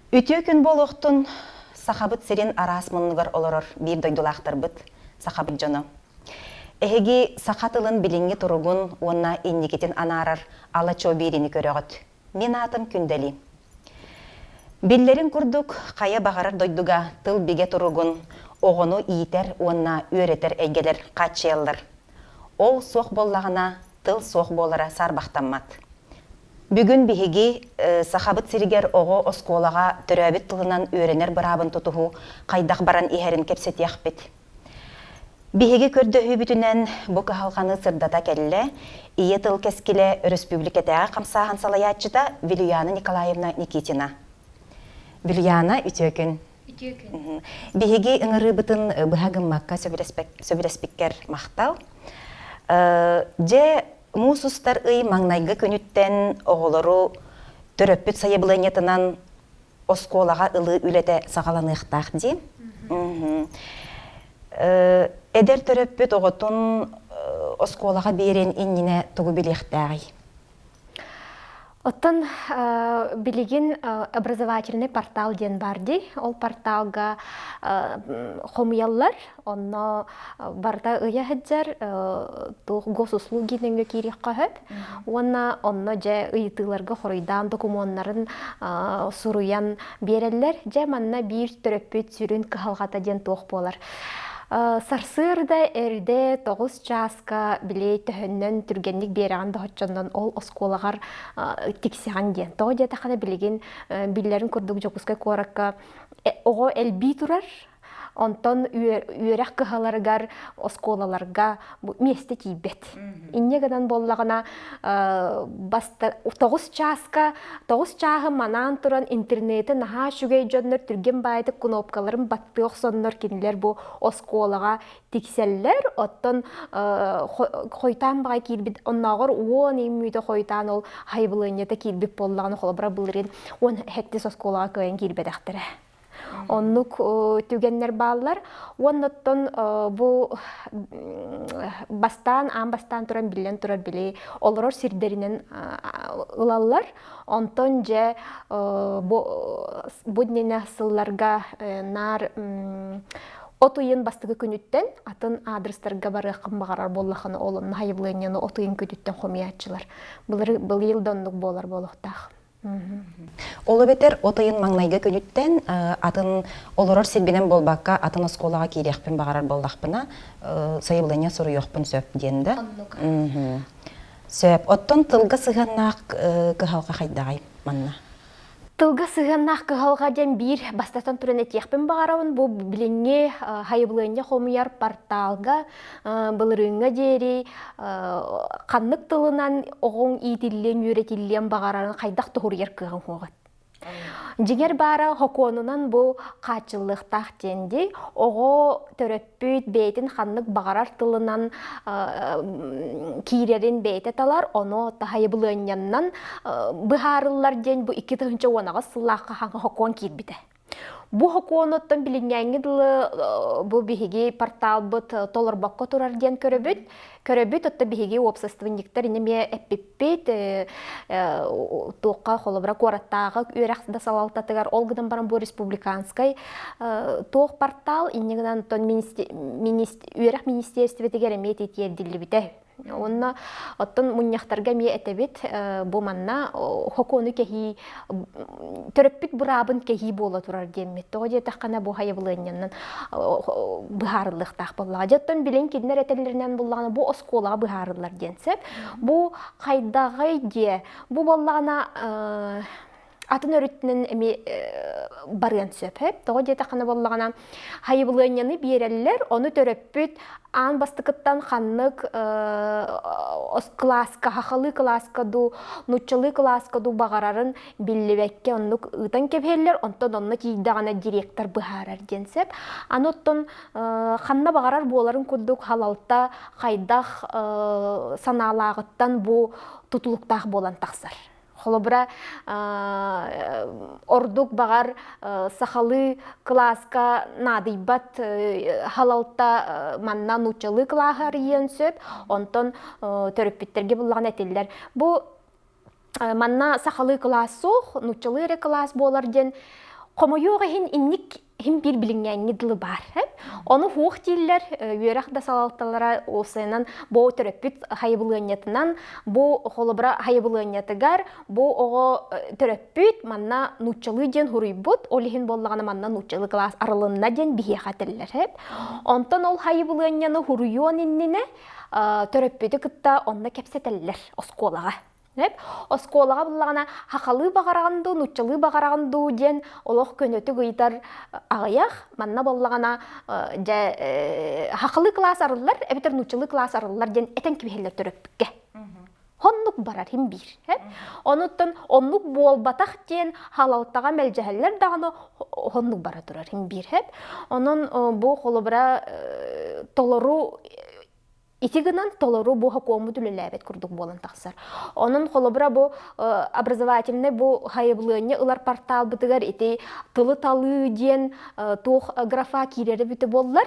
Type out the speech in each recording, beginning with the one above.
Үтүө күн буолуохтун Сахабыт сирин араас муннугар олорор биир дойдулаахтарбыт, сахабыт дьоно. Эһиги саха тылын билиҥҥи туругун уонна инникитин анаарар ала-чуо биэриини көрөҕүт. Мин аатым Күндэли. Биллэрин курдук, хайа баҕарар дойдуга тыл бигэ туругун оҕону иитэр уонна үөрэтэр эйгэлэр хааччыйаллар. Ол суох буоллаҕына, тыл суох буолара саарбахтаммат. Бүгүн биһиги Сахабыт сиригэр оҕо оскуолаҕа төрөөбүт тылынан үөрэнэр быраабын тутуһуу хайдах баран иһэрин кэпсэтиэхпит. Биһиги көрдөһүүбүтүнэн бу кыһалҕаны сырдата кэллэ Ийэ тыл кэскилэ өрөспүүбүлүкэтээҕи хамсааһын салайааччыта Вилюяна Николаевна Никитина. Вилюяна, үтүө күн. Үтүө күн. Биһиги ыҥырыыбытын быһа гыммакка сөбүлэспиккэр махтал. Дьэ, муус устар ый маҥнайгы күнүттэн оҕолору төрөппүт сайабылыанньатынан оскуолаҕа ылыы үлэтэ саҕаланыахтаах дии. Эдэр төрөппүт оҕотун оскуолаҕа биэриэн иннинэ тугу билиэхтээҕий? Оттон билигин образовательный портал диэн баар дии. Ол порталга хомуйаллар. Онно барыта ыйа сылдьар туох госуслуги нөҥүө киириэххэ сөп. Уонна онно дьэ ыйытыыларга хоруйдаан докумуоннарын суруйан биэрэллэр. Дьэ манна биир төрөппүт сүрүн кыһалҕата диэн туох буолар. Сарсыарда эрдэ 9 чааска били төһөннөн түргэнник биэрэҕин доһоччоннон ол оскуолаҕар тиксэҕин диэн. Тоҕо диэтэххинэ билигин биллэрин курдук Дьокуускай куоракка оҕо элбии турар. Онтон үөрэх кыһаларыгар, оскуолаларга миэстэ тиийбэт. Инньэ гынан буоллаҕына 9 чааска 9 чааһы манаан туран интернети наһаа үчүгэй дьоннор түргэн баайдык кнопкаларын баттыы охсоннор кинилэр бу оскуолаҕа тиксэллэр. Оттон хойутаан баҕай киирбит оннооҕор 10 мүнүүтэ хойутаан ол хайбылыанньата киирбит буоллаҕына холобура былырыын 17 оскуолаҕа кыайан киирбэтэхтэрэ. Оннук түгэннэр бааллар. Уонна оттон бу бастаан, аан бастаан туран биллэн турар били олорор сирдэринэн ылаллар. Онтон дьэ бу бу иннинэ сылларга наар от ыйын бастакы күнүттэн атын адрестарга барыаххын баҕарар буоллаххына ол онно сайабылыанньаны от ыйын күнүттэн хомуйааччылар. Былыр былыйыл да оннук буолар буолуохтаах. Ол эбэтэр от ыйын маҥнайгы күнүттэн атын олорор сирбинэн буолбакка атын оскуолаҕа киириэхпин баҕарар буоллахпына сайабылыанньа суруйуохпун сөп диэн да? Оннук. Сөп. Оттон тылга сыһыаннаах кыһалҕа хайдаҕый манна? Тылга сыһыаннаах кыһалҕа диэн биир бастатан туран этиэхпин баҕарабын. Бу билиҥҥи хайыбылыанньа хомуйар порталга былырыыҥҥа диэри ханнык тылынан оҕоҥ иитиллиэн, үөрэтиллиэн баҕарарын хайдах тоһуруйар кыаҕыҥ суоҕа. Дьиҥэр баара хокуонунан бу хааччыллыахтаах диэн дии. Оҕо төрөппүт бэйэтин ханнык баҕарар тылынан киирэрин бэйэтэ талар, ону таһайыбылыанньаннан быһаарыллар диэн бу 2018 сыллаахха хаҥа хокуон киирбитэ. Бу хокуонуттан билиҥҥээҥҥи дылы бу биһиги порталбыт толорбокко турар диэн көрөбүт. Көрөбүт, отто биһиги уопсастыбанньыктар эмиэ эппиппит, туохха холобура куораттааҕы үөрэх да салалтатыгар ол гынан баран бу республиканскай туох портал инньэ гынан оттон үөрэх министиэристибэтигэр эмиэ тиэрдиллибитэ. Уонна оттон мунньахтарга эмиэ этэбит, бу манна хокуону кэһии, төрөппүт быраабын кэһии буола турар диэммит. Тоҕо диэтэххинэ бу хайабылыанньанан быһаарыллыахтаах буоллаҕа. Дьэ оттон билин кинилэр этэллэринэн буллаҕына бу оскуолаҕа быһаарыллар диэн сөп. Бу хайдаҕый диэ, бу буоллаҕына атын өрүттүнэн эмиэ барыан сөп. Тоҕо диэтэххинэ буоллаҕына, хайыбылыанньаны биэрэллэр, ону төрөппүт аан бастакыттан ханнык кылааска, хахалыы кылааска дуу, нууччалыы кылааска дуу баҕарарын биллибэккэ оннук ыытан кэбиһэллэр, онтон онно тиийдэҕинэ директор быһаарар диэн сөп. Аны оттон ханна баҕарар буоларын курдук халалта хайдах санаалааҕыттан бу тутулуктаах буолан тахсар. Холобура, ордук баҕар сахалыы кылааска наадыйбат халалта манна нууччалыы кылааһы арыйыан сөп, онтон төрөппүттэргэ буллаҕына этиллэр. Бу манна сахалыы кылаас суох, нууччалыы эрэ кылаас буолар диэн. Хомойуох иһин инник иһин биир билиҥҥээҥҥи дылы баар. Ону хуох дииллэр, үөрэх да салалталара уопсайынан бу төрөппүт хайыбылыанньатынан, бу холобура хайыбылыанньатыгар бу оҕо төрөппүт манна нууччалыы диэн хуруйбут, ол иһин буоллаҕына манна нууччалыы кылаас арылынна диэн биһиэхэ этэллэр. Онтон ол хайыбылыанньаны хуруйуон иннинэ төрөппүтү кытта онно кэпсэтэллэр оскуолаҕа. Оскуолаҕа буллаҕына хахалыы баҕараҕын дуу, нууччалыы баҕараҕын дуу диэн олох көнөтүк ыйытар аҕыйах. Манна буоллаҕына дьэ хахалыы кылаас арыллар эбэтэр нууччалыы кылаас арыллар диэн этэн кэбиһэллэр төрөппүккэ. Оннук барар иһин биир. Онуттан оннук буолбатах диэн халалтаҕа мэлдьэһэллэр даҕаны оннук бара турар иһин биир. Онон бу холобура толору Ити гынан толору бу хокуоммут үлэлээбэт курдук буолан тахсар. Онон холобура бу образовательнай бу хайыбылыанньа ылар порталбытыгар ити тылы талыы диэн туох графа киирэрэ бүтэ буоллар.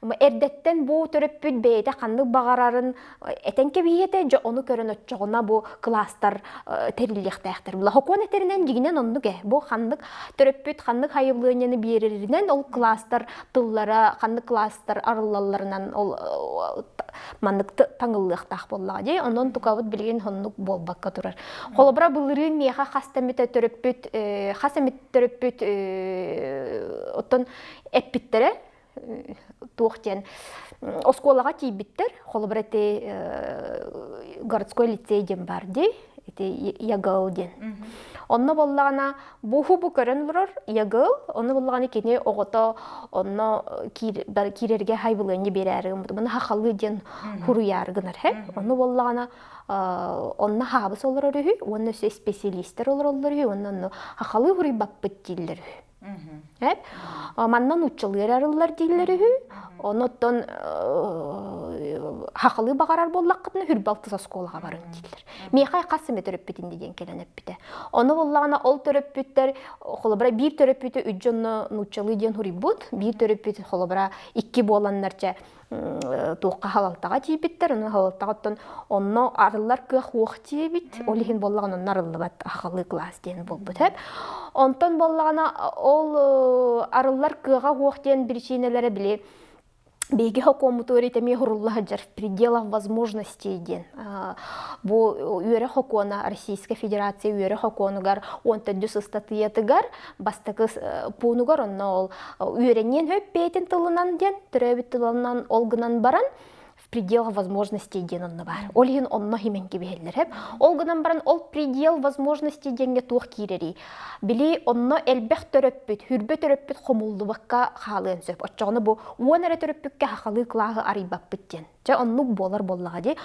Эрдэттэн бу төрөппүт бэйэтэ ханнык баҕарарын этэн кэбиһиэтэ, дьэ ону көрөн оччоҕуна бу кылаастар тэриллиэхтээхтэр. Була хокуон этэринэн дьигинэн оннук ээ. Бу ханнык төрөппүт ханнык хайыбылыанньаны биэрэринэн ол кылаастар тыллара ханнык кылаастар арыллалларынан ол маннык таҥыллыахтаах буоллаҕа дии. Онон тукабыт билигин оннук буолбакка турар. Холобура былырыын миэхэ хас эмит төрөппүт хас эмит төрөппүт оттон эппиттэрэ туох диэн оскуолаҕа тиийбиттэр. Холобура ити городской лицей диэн баар дии. Ити ЯГЛ диэн. Онно буоллаҕына Буһу бу көрөн олорор ягыл, ону буллаҕына кини оҕото онно киирэргэ хайбылыанньа биэрээри гыммыт. Маны хахалыы диэн хуруйаары гынар һэ. Ону буоллаҕына онно хаабыс олорор үһү, уонна өссө исписэлиистэр олороллор үһү, уонна онно хахалыы хуруйбаппыт дииллэр үһү. Эп манна нууччалыы эрэ арыллар дииллэр үһү. Онуттан хахалыы баҕарар буоллаххытына хүрбалтыс оскуолаҕа барыҥ дииллэр. Миэхэ хас эмэ төрөппүт инди диэн кэлэн эппитэ. Ону буллаҕына ол төрөппүттэр холобура биир төрөппүтү үт дьонно нууччалыы диэн хуруйбут, биир төрөппүт холобура икки буоланнар чэ туохха халалтаҕа тиийбиттэр, ону халалтаҕа онно арыллар кыах уох тиийбит, ол иһин буоллаҕына онно арыллыбат ахалыы класс диэн буолбут. Онтон буоллаҕына ол арыллар кыаҕа уох диэн биричиинэлэрэ били биһиги хокуоммутугар эмиэ хурулла сылдьар в пределах возможностей диэн бу үөрэх хокуона Российскай Федерация үөрэх хокуонугар 14 ыстатыйатыгар бастакы пуунугар онно ол үөрэниэн хөп бэйэтин тылынан диэн төрөөбүт тылынан ол гынан баран в пределах возможностей диэн онно баар. Ол иһин онно химэн кэбиһэллэр хэп. Ол гынан баран ол предел возможностей диэҥҥэ туох киирэрий? Били онно элбэх төрөппүт, хүрбэ төрөппүт хомуллубакка хаалыан сөп. Оччоҕуна бу уон эрэ төрөппүккэ хахалыы кылааһы арыйбаппыт диэн. Чэ оннук буолар буоллаҕа дии.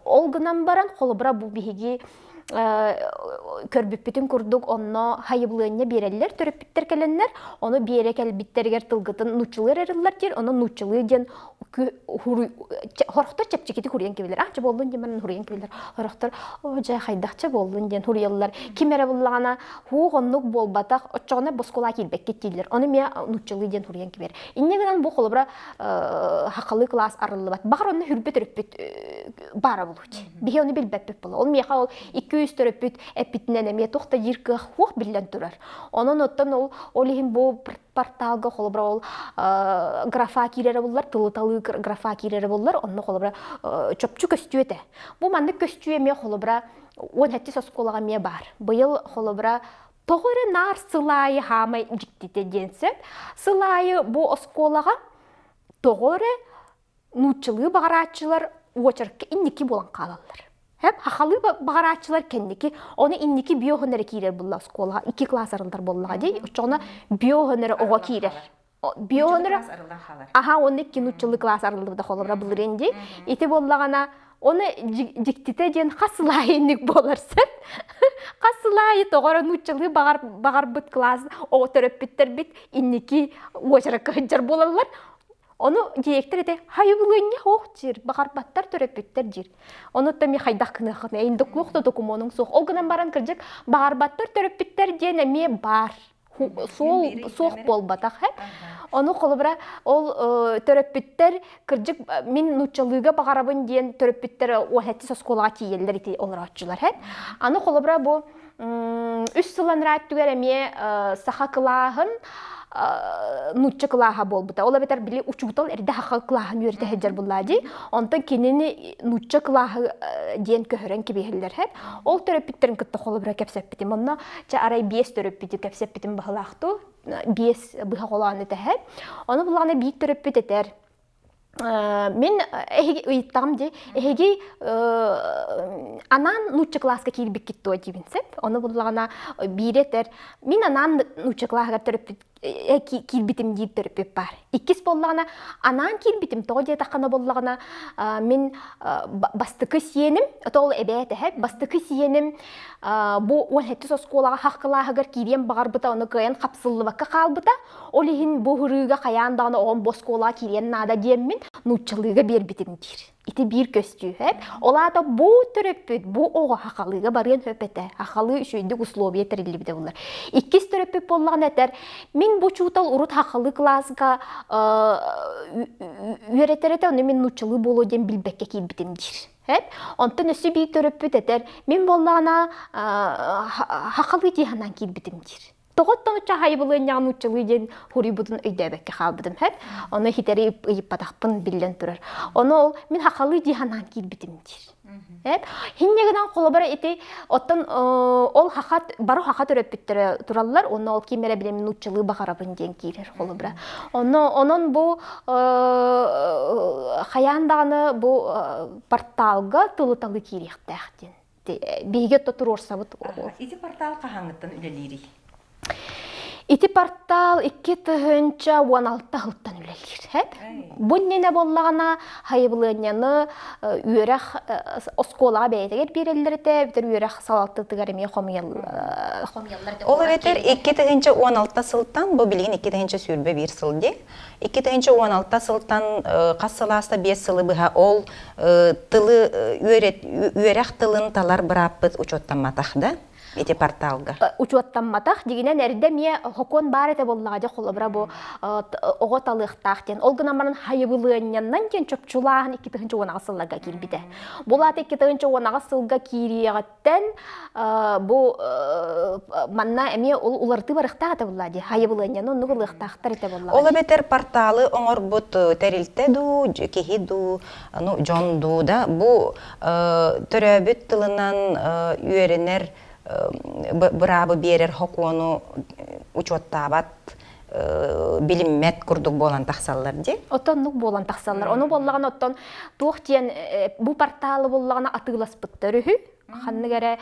Ол гынан баран холобура бу биһиги көрбүппүтүн курдук онно хайыбылыанньа биэрэллэр төрөппүттэр кэлэннэр ону биэрэ кэлбиттэригэр тылгытын нууччалыы эрэриллэр диир ону нууччалыы диэн хорохтор чэпчэкитик хуруйан кэбилэр а чэ буоллун диэн баран хуруйан кэбилэр хорохтор оо дьэ хайдахча буоллун диэн хуруйаллар ким эрэ буллаҕына һуух оннук буолбатах оччоҕуна боскулаа киирбэккит дииллэр ону эмиэ нууччалыы диэн хуруйан кэбиэр инньэ гынан бу холобура хахалыы кылаас арыллыбат баҕар онно хүрбэ төрөппүт баара булуучу биһи ону билбэппит була ол миэхэ ол 200 төрөппүт эппитинэн эмиэ туох да диир кыах суох биллэн турар онон оттон ол ол иһин бу порталга холобура ол графа киирэрэ буллар тылы талыы графа киирэрэ буллар онно холобура чопчу көстүү этэ бу маннык көстүү эмиэ холобура 17 оскуолаҕа эмиэ баар быйыл холобура тоҕо эрэ наар сыл аайы хаамай дьиктитэ диэн сөп сыл аайы бу оскуолаҕа тоҕо эрэ нууччалыы баҕарааччылар уочарка инники буолан хаалаллар. Хэп хахалыы баҕарааччылар кэнники, ону инники биоһун эрэ киирэр булла оскуолаҕа, икки класс арыллар буоллаҕа дии, оччоҕуна биоһун эрэ оҕо киирэр. Биоһун эрэ аха онно икки нууччалыы класс арыллыбыта холобура былырыын дии. Ити буоллаҕына оны дьиктитэ диэн хас сыл аайы инник буолар сөп. Хас сыл аайы тоҕо эрэ нууччалыы баҕар баҕарбыт класс оҕо төрөппүттэрбит инники уочаракка сылдьар буолаллар. Ону дириэктэр этэ хайыбылыанньа суох диир, баҕарбаттар төрөппүттэр диир. Ону ми хайдах гыныаххын, эйин докуох да докумуонуҥ суох. Ол гынан баран кырдьык баҕарбаттар төрөппүттэр диэн эмиэ баар. Суол суох буолбатах. Ону холобура ол төрөппүттэр кырдьык мин нууччалыыга баҕарабын диэн төрөппүттэр уоһэттис оскуолаҕа тиийэллэр ити олорооччулар. Аны холобура бу. Үс сыл анараа өттүгэр эмиэ саха кылааһын нуучча кылааһа буолбута. Ол эбэтэр били учуутал эрдэ саха кылааһын үөрэтэ сылдьар буоллаа дии. Онтон кинини нуучча кылааһы диэн көһөрөн кэбиһэллэр һэп. Ол төрөппүттэрин кытта холобура кэпсэппитим. Онно чэ арай биэс төрөппүтү кэпсэппитим баһылаахтуу биэс быһа холоон этэһэ. Ону буллаҕына биир төрөппүт этэр Мин эһиги ыйыттаҕым дии, эһиги анаан нуучча кылааска киирбиккит дуо диибин сөп. Ону буллаҕына биири этэр, мин анаан нуучча кылааһыгар төрөппүт киирбитим диир төрөппүт баар. Иккис буоллаҕына, анаан киирбитим, тоҕо диэтэххинэ буоллаҕына, мин бастакы сиэним, ол эбээ этэһэ, бастакы сиэним бу 17 оскуолаҕа хах кылааһыгар киириэн баҕарбыта, ону кыайан хапсыллыбакка хаалбыта. Ол иһин бу ыһырыыга хайаан даҕаны оҕом бу оскуолаҕа киириэн наада диэммин нууччалыыга биэрбитим диир. Ити биир көстүү сөп. Ол аата бу төрөппүт бу оҕо хахалыыга барыан сөп этэ. Хахалыы үчүгэйдик условия тэриллибитэ буолар. Иккис төрөппүт буоллаҕына этэр, мин бу учуутал урут хахалыы кылааска үөрэтэр этэ, ону мин нууччалыы буолуо диэн билбэккэ киирбитим диир. Эп, онтон өссө биир төрөппүт этэр, мин буоллаҕына хахалыы дии санаан киирбитим диир. Тоҕоттон оччо хайыбылыанньаҕа нууччалыы диэн хуруйбутун өйдөөбөккө хаалбытым һэп. Ону хитэри ыйыппатахпын биллэн турар. Ону ол мин хахалыы дии санаан киирбитим диир. Эп хинньэ гынан холобура ити оттон ол хахат бары хаха төрөппүттэрэ тураллар онно ол ким эрэ билэмин нууччалыы баҕарабын диэн киирэр холобура. Онно онон бу хайаан даҕаны бу порталга тылы талы киириэхтээх диэн биһиги отто туруорсабыт. Ити портал хаһааҥҥыттан үлэлиирий? Ити портал 2016 сылтан үлэлиир. Хэп. Бу иннинэ буоллаҕына хайыбылыанньаны үөрэх оскуолаҕа бэйэтигэр биэрэллэр этэ, эбэтэр үөрэх салалтатыгар эмиэ хомуйаллар Ол эбэтэр 2016 сылтан, бу билигин 2021 сыл дии, 2016 сылтан хас сыл ааста 5 сылы быһа ол тылы үөрэх тылын талар бырааппыт учуоттамматах да ити порталга учуоттамматах дигинэн эрдэ эмиэ хокуон баар этэ буоллаҕа дьэ холобура бу оҕо талыахтаах диэн ол гынан баран хайыбылыанньаннан диэн чопчулааһын 2018 сылларга киирбитэ бу аата 2018 сылга киириэҕиттэн бу манна эмиэ ол уларытыы барыахтаах этэ буолла дии хайыбылыанньаны оннук ылыахтаахтар этэ буолла ол эбэтэр порталы оҥорбут тэрилтэ дуу киһи дуу ну дьон дуу да бу төрөөбүт тылынан үөрэнэр быраабы биэрэр сокуону учуоттаабат билиммэт курдук буолан тахсаллар дии. Оттон оннук буолан тахсаллар. Ону буоллаҕына оттон туох диэн бу порталы буоллаҕына атыыласпыттар үһү. Ханнык эрэ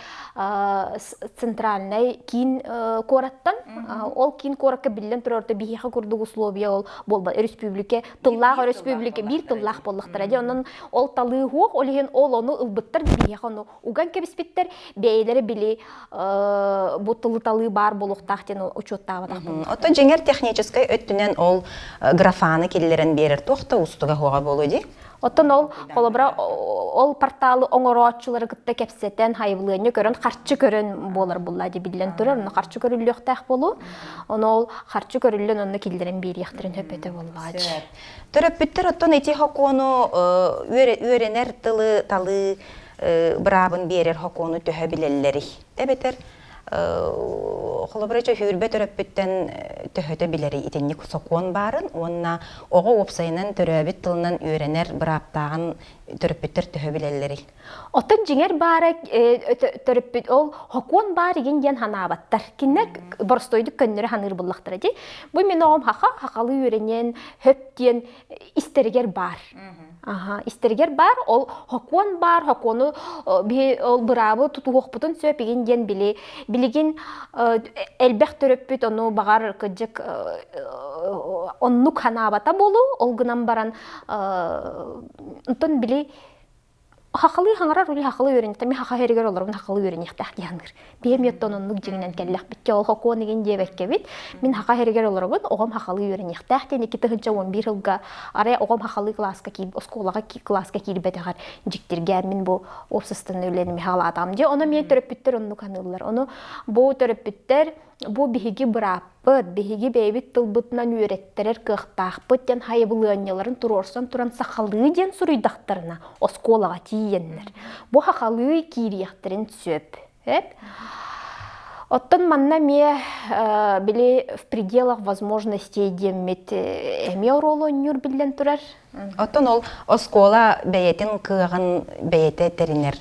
центральнай киин куораттан. Ол киин куоракка биллэн турар биһиэхэ курдук условия ол буолба өрөспүүбүлүкэ тыллаах өрөспүүбүлүкэ биир тыллаах буоллахтара дии. Онон ол талыы суох, ол иһин ол ону ылбыттар биһиэхэ ону уган кэбиспиттэр бэйэлэрэ били бу тылы талыы баар буолуохтаах диэн учуоттаабатах Оттон дьиҥэр техническэй өттүнэн ол графаны киллэрэн биэрэр туох да уустуга суоҕа буолуо дии. Оттон ол холобура ол порталы оҥорооччулары кытта кэпсэтэн, хайыбылыанньа көрөн, харчы көрөн буолар булла дии биллэн турар. Онно харчы көрүллүөхтээх буолуо. Ону ол харчы көрүллэн онно киллэрэн биэриэхтэрин сөп этэ буоллаҕа. Төрөппүттэр оттон ити сокуону үөрэнэр тылы талыы быраабын биэрэр сокуону төһө билэллэрий? Эбэтэр холобура чөһүүрбэ төрөппүттэн төһөтө билэрий итинник сокуон баарын уонна оҕо уопсайынан төрөөбүт тылынан үөрэнэр бырааптааҕын төрөппүттэр төһө билэллэрий? Оттон дьиҥэр баара төрөппүт ол сокуон баар игин диэн санаабаттар. Кинилэр боростуойдук көннөрү саныыр буллахтара дии. Бу мин оҕом хаха хахалыы үөрэниэн хөп диэн истэригэр баар. Аха, истэригэр баар, ол хокуон баар, хокуону биһи ол быраабы тутуһуохпутун сөп игин диэн били билигин элбэх төрөппүт ону баҕар кыдьык оннук ханаабата буолуу, ол гынан баран онтон били Хахалыы хаҥарар ули хахалыы үөрэннэ мин хаха иһэригэр олоробун хахалыы үөрэниэхтээх дии саныыр. Биһи эмиэ оттон оннук дьиҥинэн кэллэхпит ол хокуон игин диэбэккэбит. Мин хаха иһэригэр олоробун, оҕом хахалыы үөрэниэхтээх диэн 2011 сылга арай оҕом хахалыы кылааска киир оскуолаҕа кылааска киирбэтэҕэр дьиктиргээн мин бу уопсастыбаннай үлэни хаалаатаҕым дии. Ону эмиэ төрөппүттэр оннук аныыллар. Ону бу төрөппүттэр бу биһиги бырааппыт, биһиги бэйэбит тылбытынан үөрэттэрэр кыахтаахпыт диэн хайыбылыанньаларын туруорсан туран сахалыы диэн суруйдахтарына оскуолаҕа тиийэннэр бу сахалыы киириэхтэрин сөп. Эп. Оттон манна эмиэ били в пределах возможностей диэммит эмиэ оруолу оонньуур биллэн турар. Оттон ол оскуола бэйэтин кыаҕын бэйэтэ тэринэр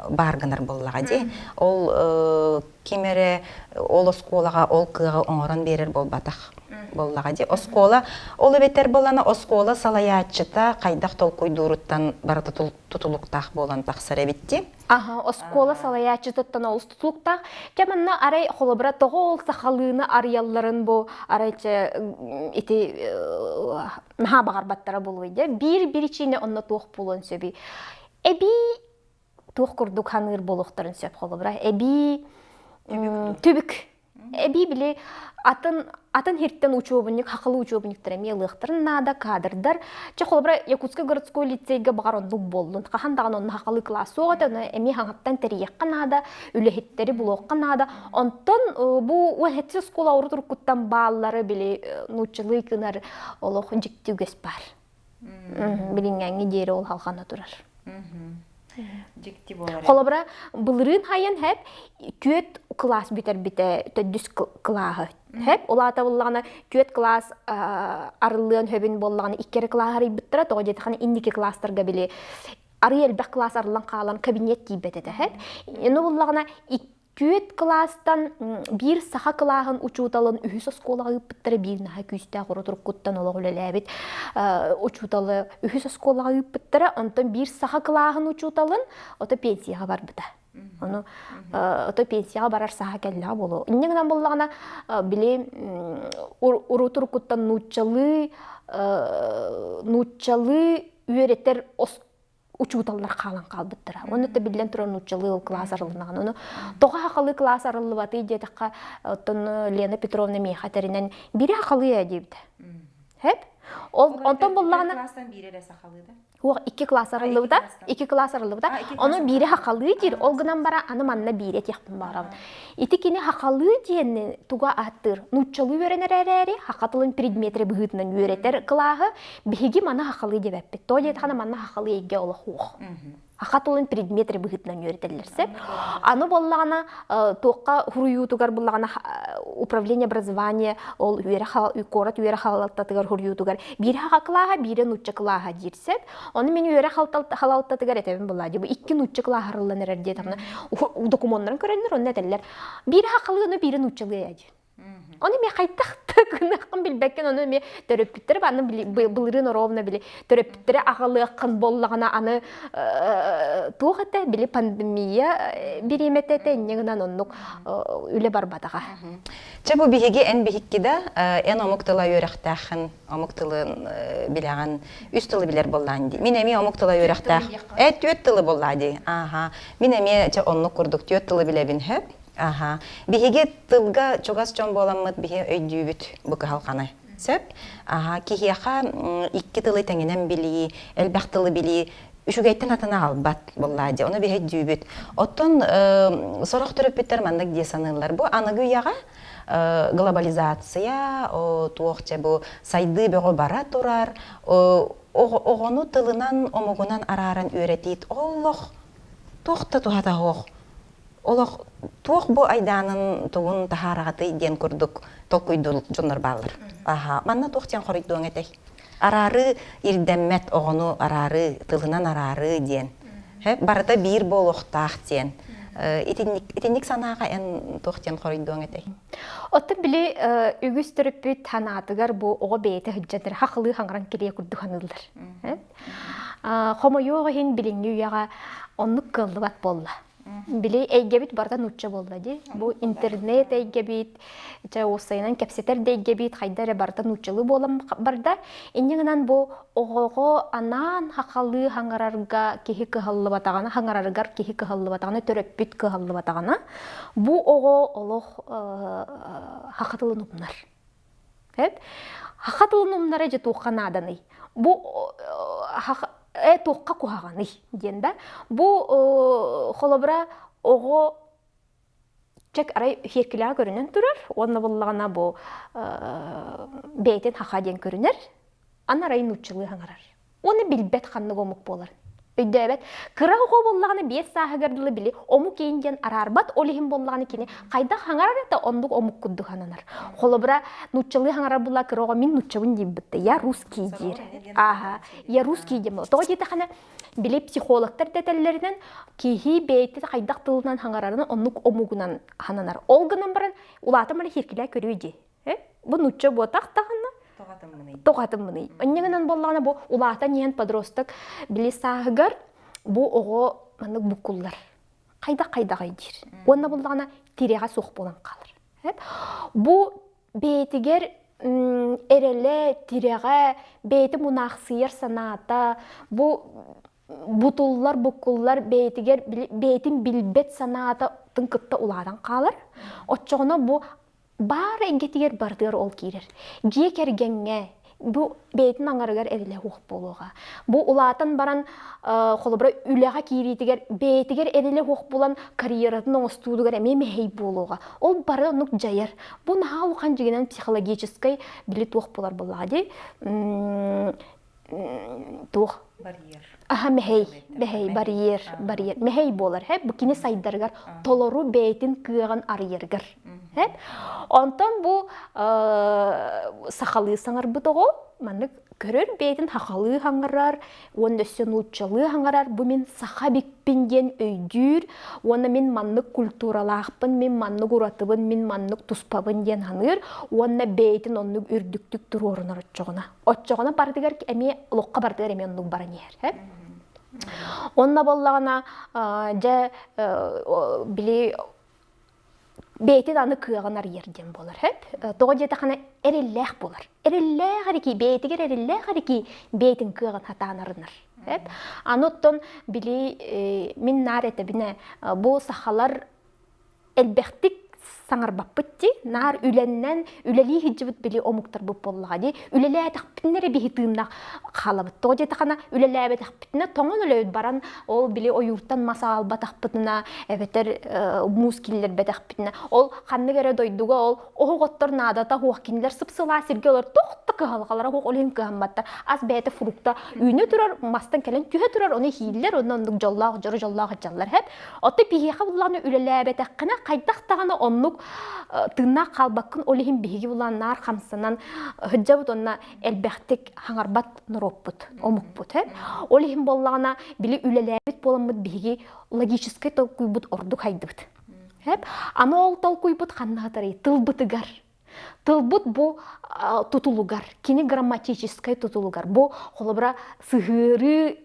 баар гынар буоллаҕа дии. Ол ким эрэ ол оскуолаҕа ол кыаҕы оҥорон биэрэр буолбатах буоллаҕа дии. Оскуола ол эбэтэр буоллаҕына оскуола салайааччыта хайдах толкуйдууруттан барыта тутулуктаах буолан тахсар эбит дии. Аха, оскуола салайааччытыттан олус тутулуктаах. Дьэ манна арай холобура тоҕо ол сахалыыны арыйалларын бу арай ити наһаа баҕарбаттара буолуой дьэ. Биир биричиинэ онно туох буолуон сөбүй? Эбии туох курдук ханыыр буолуохтарын сөп холобура. Эбии түбүк. Эбии били атын атын хиртэн учуобунньук, хахылы учуобунньуктар эмиэ ылыахтарын наада, кадрдар. Чэ, холобура, Якутскай городской лицейгэ баҕар оннук буоллун. Хаһан даҕаны онно хахалы кылаас суох этэ, ону эмиэ хаҥаттан тэрийиэххэ наада, үлэһиттэри булуохха наада. Онтон бу уһэтси оскуола урут уруккуттан бааллары били нууччалыы гынар олох дьикти үгэс баар. Билиҥҥээҥҥи диэри ол халҕана турар. Дьикти буолар. Холобура, былырыын хайан хэп түөрт кылаас бүтэрбитэ төрдүс кылааһы. Хэп улаата буллаҕына түөрт кылаас арыллыан хөбүн буоллаҕына икки эрэ кылааһы арыйбыттара тоҕо диэтэххинэ инники кылаастарга били арый элбэх кылаас арыллан хаалан кабинет тиийбэт этэ хэп. Ину буллаҕына Түөрт кылаастан биир саха кылааһын учууталын үһүс оскуолаҕа ыыппыттара биир наһаа күүстээх урут уруккуттан олох үлэлээбит учууталы үһүс оскуолаҕа ыыппыттара онтон биир саха кылааһын учууталын ото пенсияҕа барбыта. Ону ото пенсияҕа барар саха кэллэҕэ буолуо. Инньэ гынан буоллаҕына били урут уруккуттан нууччалыы нууччалыы үөрэтэр учууталлар хаалан хаалбыттара. Уонна да биллэн турар нууччалыы ол кылаас арылыннаҕына. Ону тоҕо сахалыы кылаас арыллыбатый диэтэххэ, оттон Лена Петровна миэхэ тэринэн биирэ сахалыы ээ диэбитэ. Хэп? Ол онтон буллаҕына класстан биирэ эрэ сахалыы да? Уох икки класс арыллыбыта, икки класс арыллыбыта. Ону биирэ сахалыы диир, ол гынан бара аны манна биирэ этиэхпин баҕарабын. Ити кини сахалыы диэн туга ааттыыр? Нууччалыы үөрэнэр эрээри, саха тылын предметрэ быһыытынан үөрэтэр кылааһы Биһиги маны хахалыы диэбэппит. Тоҕо диэтэххинэ манна хахалыы эйгэ олох суох. Хаха тылын предмет эрэ быһыытынан үөрэтэллэр сөп. Аны буоллаҕына туохха хуруйуутугар буллаҕына управление образования ол үөрэх куорат үөрэх халалтатыгар хуруйуутугар биир хаха кылааһа, биирэ нуучча кылааһа диир сөп. Ону мин үөрэх халалтатыгар этэбин буоллаа дии. Бу икки нуучча кылааһа арыллан эрэр диэтэххинэ докумуоннарын көрөннөр онно этэллэр. Биирэ хахалыы, ону биирэ нууччалыы диир. Ону эмиэ хайдах да гыныаххын билбэккин, ону эмиэ төрөппүттэр аны былырыын оруобуна били төрөппүттэри аҕалыаххын буоллаҕына аны туох этэ били пандемия бириэмэтэ этэ инньэ гынан оннук үлэ барбатаҕа. Чэ бу биһиги эн биһикки да эн омук тыла үөрэхтээххин, омук тылын билэҕин, үс тылы билэр буоллаан дии. Мин эмиэ омук тыла үөрэхтээх. Э түөрт тылы буоллаа дии. Ааха. Мин эмиэ чэ оннук курдук түөрт тылы билэбин хөп. Аха. Биһиги тылга чугас дьон буоламмыт биһи өйдүүбүт бу кыһалҕаны. Сөп? Аха, киһиэхэ икки тылы тэҥинэн билии, элбэх тылы билии үчүгэйтэн атын аҕалбат буоллаа дии. Ону биһи өйдүүбүт. Оттон сорох төрөппүттэр маннык дии саныыллар. Бу аныгы үйэҕэ глобализация, туох чэ бу сайдыы бөҕө бара турар, оҕону тылынан, омугунан арааран үөрэтиит олох туох да туһата суох олох туох бу айдаанын тугун таһаараҕытый диэн курдук толкуйдуур дьоннор бааллар. Аха, манна туох диэн хоруйдуоҥ этэй? Араары ирдэммэт оҕону араары, тылынан араары диэн. Барыта биир буолуохтаах диэн. Итинник, итинник санааҕа эн туох диэн хоруйдуоҥ этэй? Оттон били үгүс төрөппүт санаатыгар бу оҕо бэйэтэ сылдьан хахылыы хаҥыран кэлиэ курдук саныыллар. Хомойуох иһин билиҥҥи үйэҕэ оннук кыаллыбат буолла. Били эйгэбит барыта нуучча буолла дии. Бу интернет эйгэбит, чэ уопсайынан кэпсэтэр да эйгэбит хайда эрэ барыта нууччалыы буолан барда. Инньэ гынан бу оҕоҕо анаан хахалыы хаҥарарга киһи кыһаллыбатаҕына, хаҥарарыгар киһи кыһаллыбатаҕына, төрөппүт кыһаллыбатаҕына, бу оҕо олох саха тылын умнар. Эт саха тылын умнара дьэ туохха нааданый? Бу э туохха куһаҕаный диэн да. Бу холобура оҕо чек арай сиэркилэҕэ көрүнэн турар уонна буоллаҕына бу бэйэтин хаха диэн көрүнэр аны арай нууччалыы хаҥарар. Уонна билбэт ханнык омук буоларын. Өйдөөбөт. Кыра оҕо буоллаҕына биэс сааһыгар дылы били омук иин диэн араарбат, ол иһин буоллаҕына кини хайдах хаҥарар да оннук омук курдук сананар. Холобура, нууччалыы хаҥарар буолла кыра оҕо мин нууччабын диэбитте, я русский диир. Ааха, я русский диэн буолла. Тоҕо диэтэххинэ, били психологтар дэтэллэринэн киһи бэйэтэ хайдах тылынан хаҥарарын оннук омугунан сананар. Ол гынан баран улаатан баран хиркилээ көрүө дии. Бу нуучча буотах даҕаны тоҕатыммыный. Инньэ буоллаҕына бу улаатан иһэн подросток били сааһыгар бу оҕо маннык буккуллар. Хайдах-хайдаҕай диир. Уонна буллаҕына тирэҕэ суох буолан хаалар. Бу бэйэтигэр эрэлэ, тирэҕэ, бэйэтэ мунаахсыйар санаата, бу бутуллар, буккуллар бэйэтигэр бэйэтин билбэт санаатын кытта улаатан хаалар. Оччоҕуна бу баар эйгэтигэр барытыгар ол киирэр. Дьиэ кэргэҥҥэ бу бэйэтин аҥарыгар эрэлэ суох буолуоҕа. Бу улаатан баран холобура үлэҕэ киириитигэр бэйэтигэр эрэлэ суох буолан карьератын оҥостуутугар эмиэ мэһэй буолуоҕа. Ол бары оннук дьайар. Бу наһаа улахан дьиҥинэн психологическай били туох буолар буоллаҕа дии туох барьер аха мэһэй мэһэй барьер барьер мэһэй буолар һэ бу кини сайдарыгар толору бэйэтин кыаҕын арыйарыгар һэ онтон бу сахалыы саҥарбыт оҕо маннык көрөр бэйэтин сахалыы хаҥарар уонна өссө нууччалыы хаҥарар бу мин саха эбиппин диэн өйдүүр уонна мин маннык культуралаахпын мин маннык уратыбын мин маннык туспабын диэн саныыр уонна бэйэтин оннук үрдүктүк туруорунар оччоҕуна Оччоҕуна барытыгар эмиэ олоххо барытыгар эмиэ оннук баран иһэр. Онно буоллаҕына дьэ били бэйэтин аны кыаҕын арыйар диэн буолар. Тоҕо диэтэххинэ эрэллээх буолар. Эрэллээх эрики бэйэтигэр эрэллээх эрики бэйэтин кыаҕын хатаан арынар. Аны оттон били мин наар этэбинэ бу сахалар элбэхтик саҥарбаппыт дии наар үлэннэн үлэлии сылдьыбыт били омуктарбыт буоллаҕа дии үлэлээтэхпитинэ эрэ биһи тыыннаах хаалабыт тоҕо диэтэххинэ үлэлээбэтэхпитинэ тоҥон өлөбүт баран ол били ойууртан мас аалбатахпытына эбэтэр муус киллэрбэтэхпитинэ ол ханнык эрэ дойдуга ол оһоҕоттор наадата суох кинилэр сып-сылаас сиргэ олор туох да кыһалҕалара суох ол иһин кыһамматтар ас бэйэтэ фрукта үүнэ турар мастан кэлэн түһэ турар ону иһииллэр онно оннук дьоллоох дьоро дьоллоох дьаллар хэп Оттон биһиэхэ буллаҕына үлэлээбэтэххинэ хайдах даҕаны оннук тыыннаах хаалбаккын ол иһин биһиги булан наар хамсанан сылдьабыт уонна элбэхтик хаҥарбат норуоппут, омукпут. Ол иһин буоллаҕына били үлэлээбит буоламмыт биһиги логическай толкуйбут ордук хайдыбыт. Аны ол толкуйбут ханна сытарый? Тылбытыгар. Тылбыт бу тутулугар, кини грамматическай тутулугар, бу холобура сыһыарыы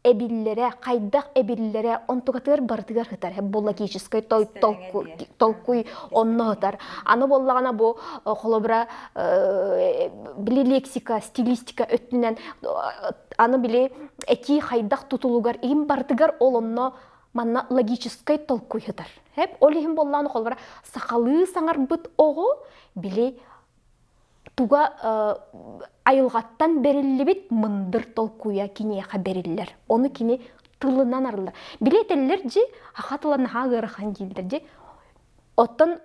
эбиллэрэ, хайдах эбиллэрэ онтукатыгар барытыгар сытар. Бу логическай толкуй онно сытар. Аны буоллаҕына бу холобура били лексика, стилистика өттүнэн аны били этии хайдах тутулугар иһин барытыгар ол онно манна логическай толкуй сытар. Ол иһин буоллаҕына холобура сахалыы саҥарбыт оҕо били туга айылҕаттан бэриллибит мындыр толкуйа киниэхэ бэриллэр. Ону кини тылынан арыллар. Били этэллэр дьи, аха тыла наһаа ыарахан дииллэр дьи. Оттон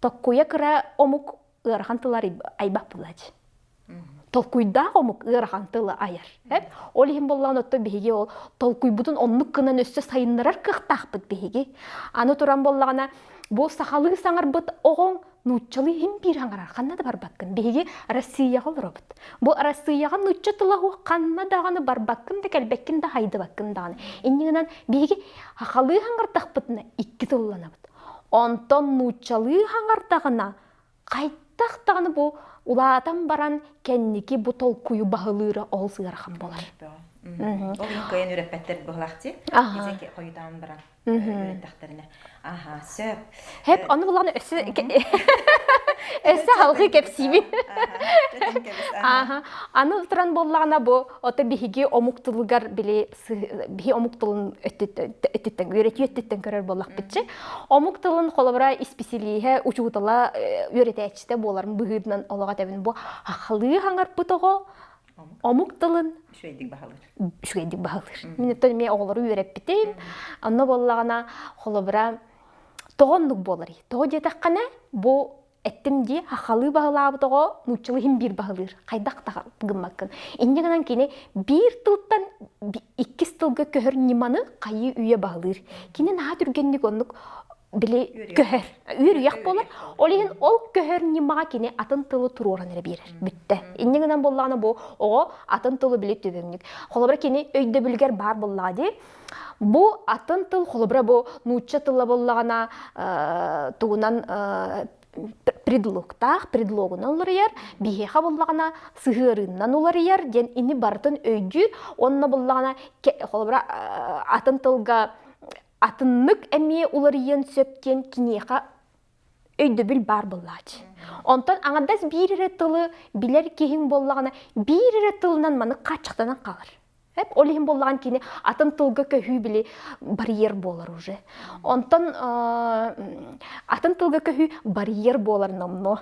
токкуйа кыра омук ыарахан тылар айбах буолаачы. Толкуйдаах омук ыарахан тылы айар. Ол иһин буоллаҕына оттон биһиги ол толкуйбутун оннук гынан өссө сайыннарар кыахтаахпыт биһиги. Аны туран буоллаҕына бу сахалыы саҥарбыт оҕоҥ нууччалыы иһин биир саҥарар ханна да барбаккын. Биһиги Россияҕа олоробут. Бу Россияҕа нуучча тыла ханна даҕаны барбаккын да кэлбэккин да хайдыбаккын даҕаны. Инньэ гынан биһиги сахалыы саҥардахпытына икки тылланабыт. Онтон нууччалыы саҥардаҕына хайдах даҕаны бу улаатан баран кэнники бу толкуйу баһылыыра ол ыарахан буолар. Ол иһин кыайан үөрэппэттэр быһылаах дии. Ити хойутаан баран үөрэттэхтэринэ. Аха, сөп. Хэп, ону булаҕына өссө өссө халҕыы кэпсиибин. Аха. Аны туран буоллаҕына бу ото биһиги омук тылыгар били биһи омук тылын өттүттэн үөрэтии өттүттэн көрөр буоллахпытчы. Омук тылын холобура исписэлииһэ, учуутала, үөрэтээччитэ буоларын быһыытынан олоҕо этэбин. Бу хахалыы хаҥарпыт оҕо омук тылын үчүгэйдик баһылыыр. Үчүгэйдик баһылыыр. Мин оттон эмиэ оҕолору үөрэппитим. Онно буоллаҕына холобура тоҕо оннук буоларый? Тоҕо диэтэххинэ бу Эттим дии, хахалыы баһылаабыт оҕо нууччалыы иһин биир баһылыыр. Хайдах да гыммаккын. Инньэ гынан кини биир тылтан иккис тылга көһөр ньыманы хайыы үйэ баһылыыр. Кини наһаа түргэнник оннук били көһөр. Үөрүйэх буолар. Ол иһин ол көһөр ньымаҕа кини атын тылы туруоран эрэ биэрэр. Бүттэ. Инньэ гынан буоллаҕына бу оҕо атын тылы били түбөҥнүк. Холобура кини өйдөбүлүгэр баар буоллаҕа дии. Бу атын тыл, холобура бу нуучча тыла буоллаҕына тугунан предлогтаах, предлогунан уларыйар, биһиэхэ буоллаҕына сыһыарыыннан уларыйар диэн ини барытын өйдүүр уонна буоллаҕына холобура атын тылга атыннык эмиэ уларыйыан сөп диэн киниэхэ өйдөбүл баар буоллааччы. Онтон аҥардас биир эрэ тылы билэр киһиҥ буоллаҕына биир эрэ тылынан маны хааччахтанан хаалар. Ол иһин буоллаҕын кини атын тылга көһүү били барьер буолар уже. Онтон атын тылга көһүү барьер буолар номнуо.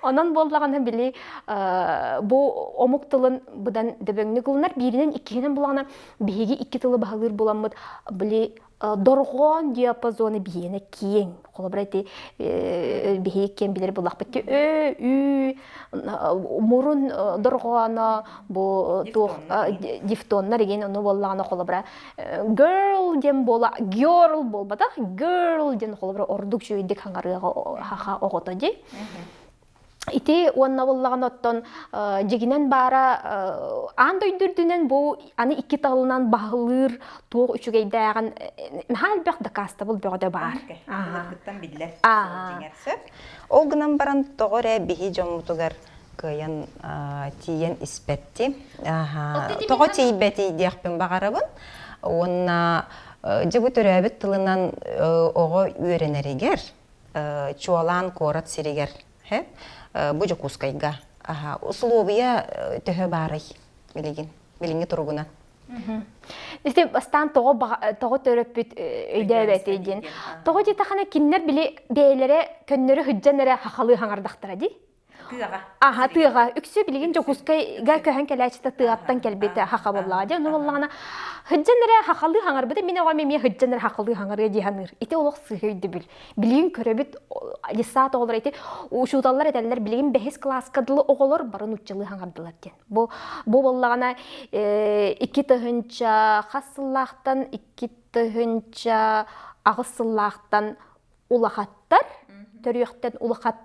Онон буоллаҕына били бу омук тылын быдан дөбөҥнүк ылынар бииринэн иккиһинэн буоллаҕына биһиги икки тылы баһылыыр буоламмыт били дорҕоон диапазона биһиэнэ киэҥ. Холобура ити биһиги киэн билэр буллахпыт ө ү мурун дорҕооно бу туох дифтоннар игин ону буоллаҕына холобура girl диэн буола girl буолбатах girl диэн холобура ордук үчүгэйдик хаҥарыаҕа хаха оҕото дии Ити уонна буоллаҕына оттон дьигинэн баара аан дойду үрдүнэн бу аны икки тылынан баһылыыр туох үчүгэйдээҕин наһаа элбэх дакаастабыл бөҕөтө баар. Былыргыттан биллэр дьиҥэр сөп. Ол гынан баран тоҕо эрэ биһи дьоммутугар кыайан тиийэн испэтти. Тоҕо тиийбэтий диэхпин баҕарабын. Уонна дьэ бу төрөөбүт тылынан оҕо үөрэнэригэр чуолаан куорат сиригэр бу Дьокуускайга усулуобуйа төһө баарый билигин билиҥҥи туругунан Ити бастаан тоҕо тоҕо төрөппүт өйдөөбөтүй диэн. Тоҕо диэтэххинэ кинилэр били бэйэлэрэ көннөрү сылдьан эрэ хахалыы хаҥардахтара дии. Тыаҕа. Аха, тыаҕа. Үксү билигин Дьокуускайга көһөн кэлээччитэ тыаттан кэлбит хаха буоллаҕа дии. Ону буоллаҕына сылдьан эрэ хахалыы хаҥарбыта мин оҕом эмиэ сылдьан эрэ хахалыы хаҥарыа дии саныыр. Ити олох сыыһа өйдөбүл. Билигин көрөбүт детсад оҕолоро ити учууталлар этэллэр билигин бэһис кылааска дылы оҕолор бары нууччалыы хаҥардылар диэн. Бу бу буоллаҕына 2000 хас сыллаахтан 2008 сыллаахтан улахаттар төрүөхтэн улахат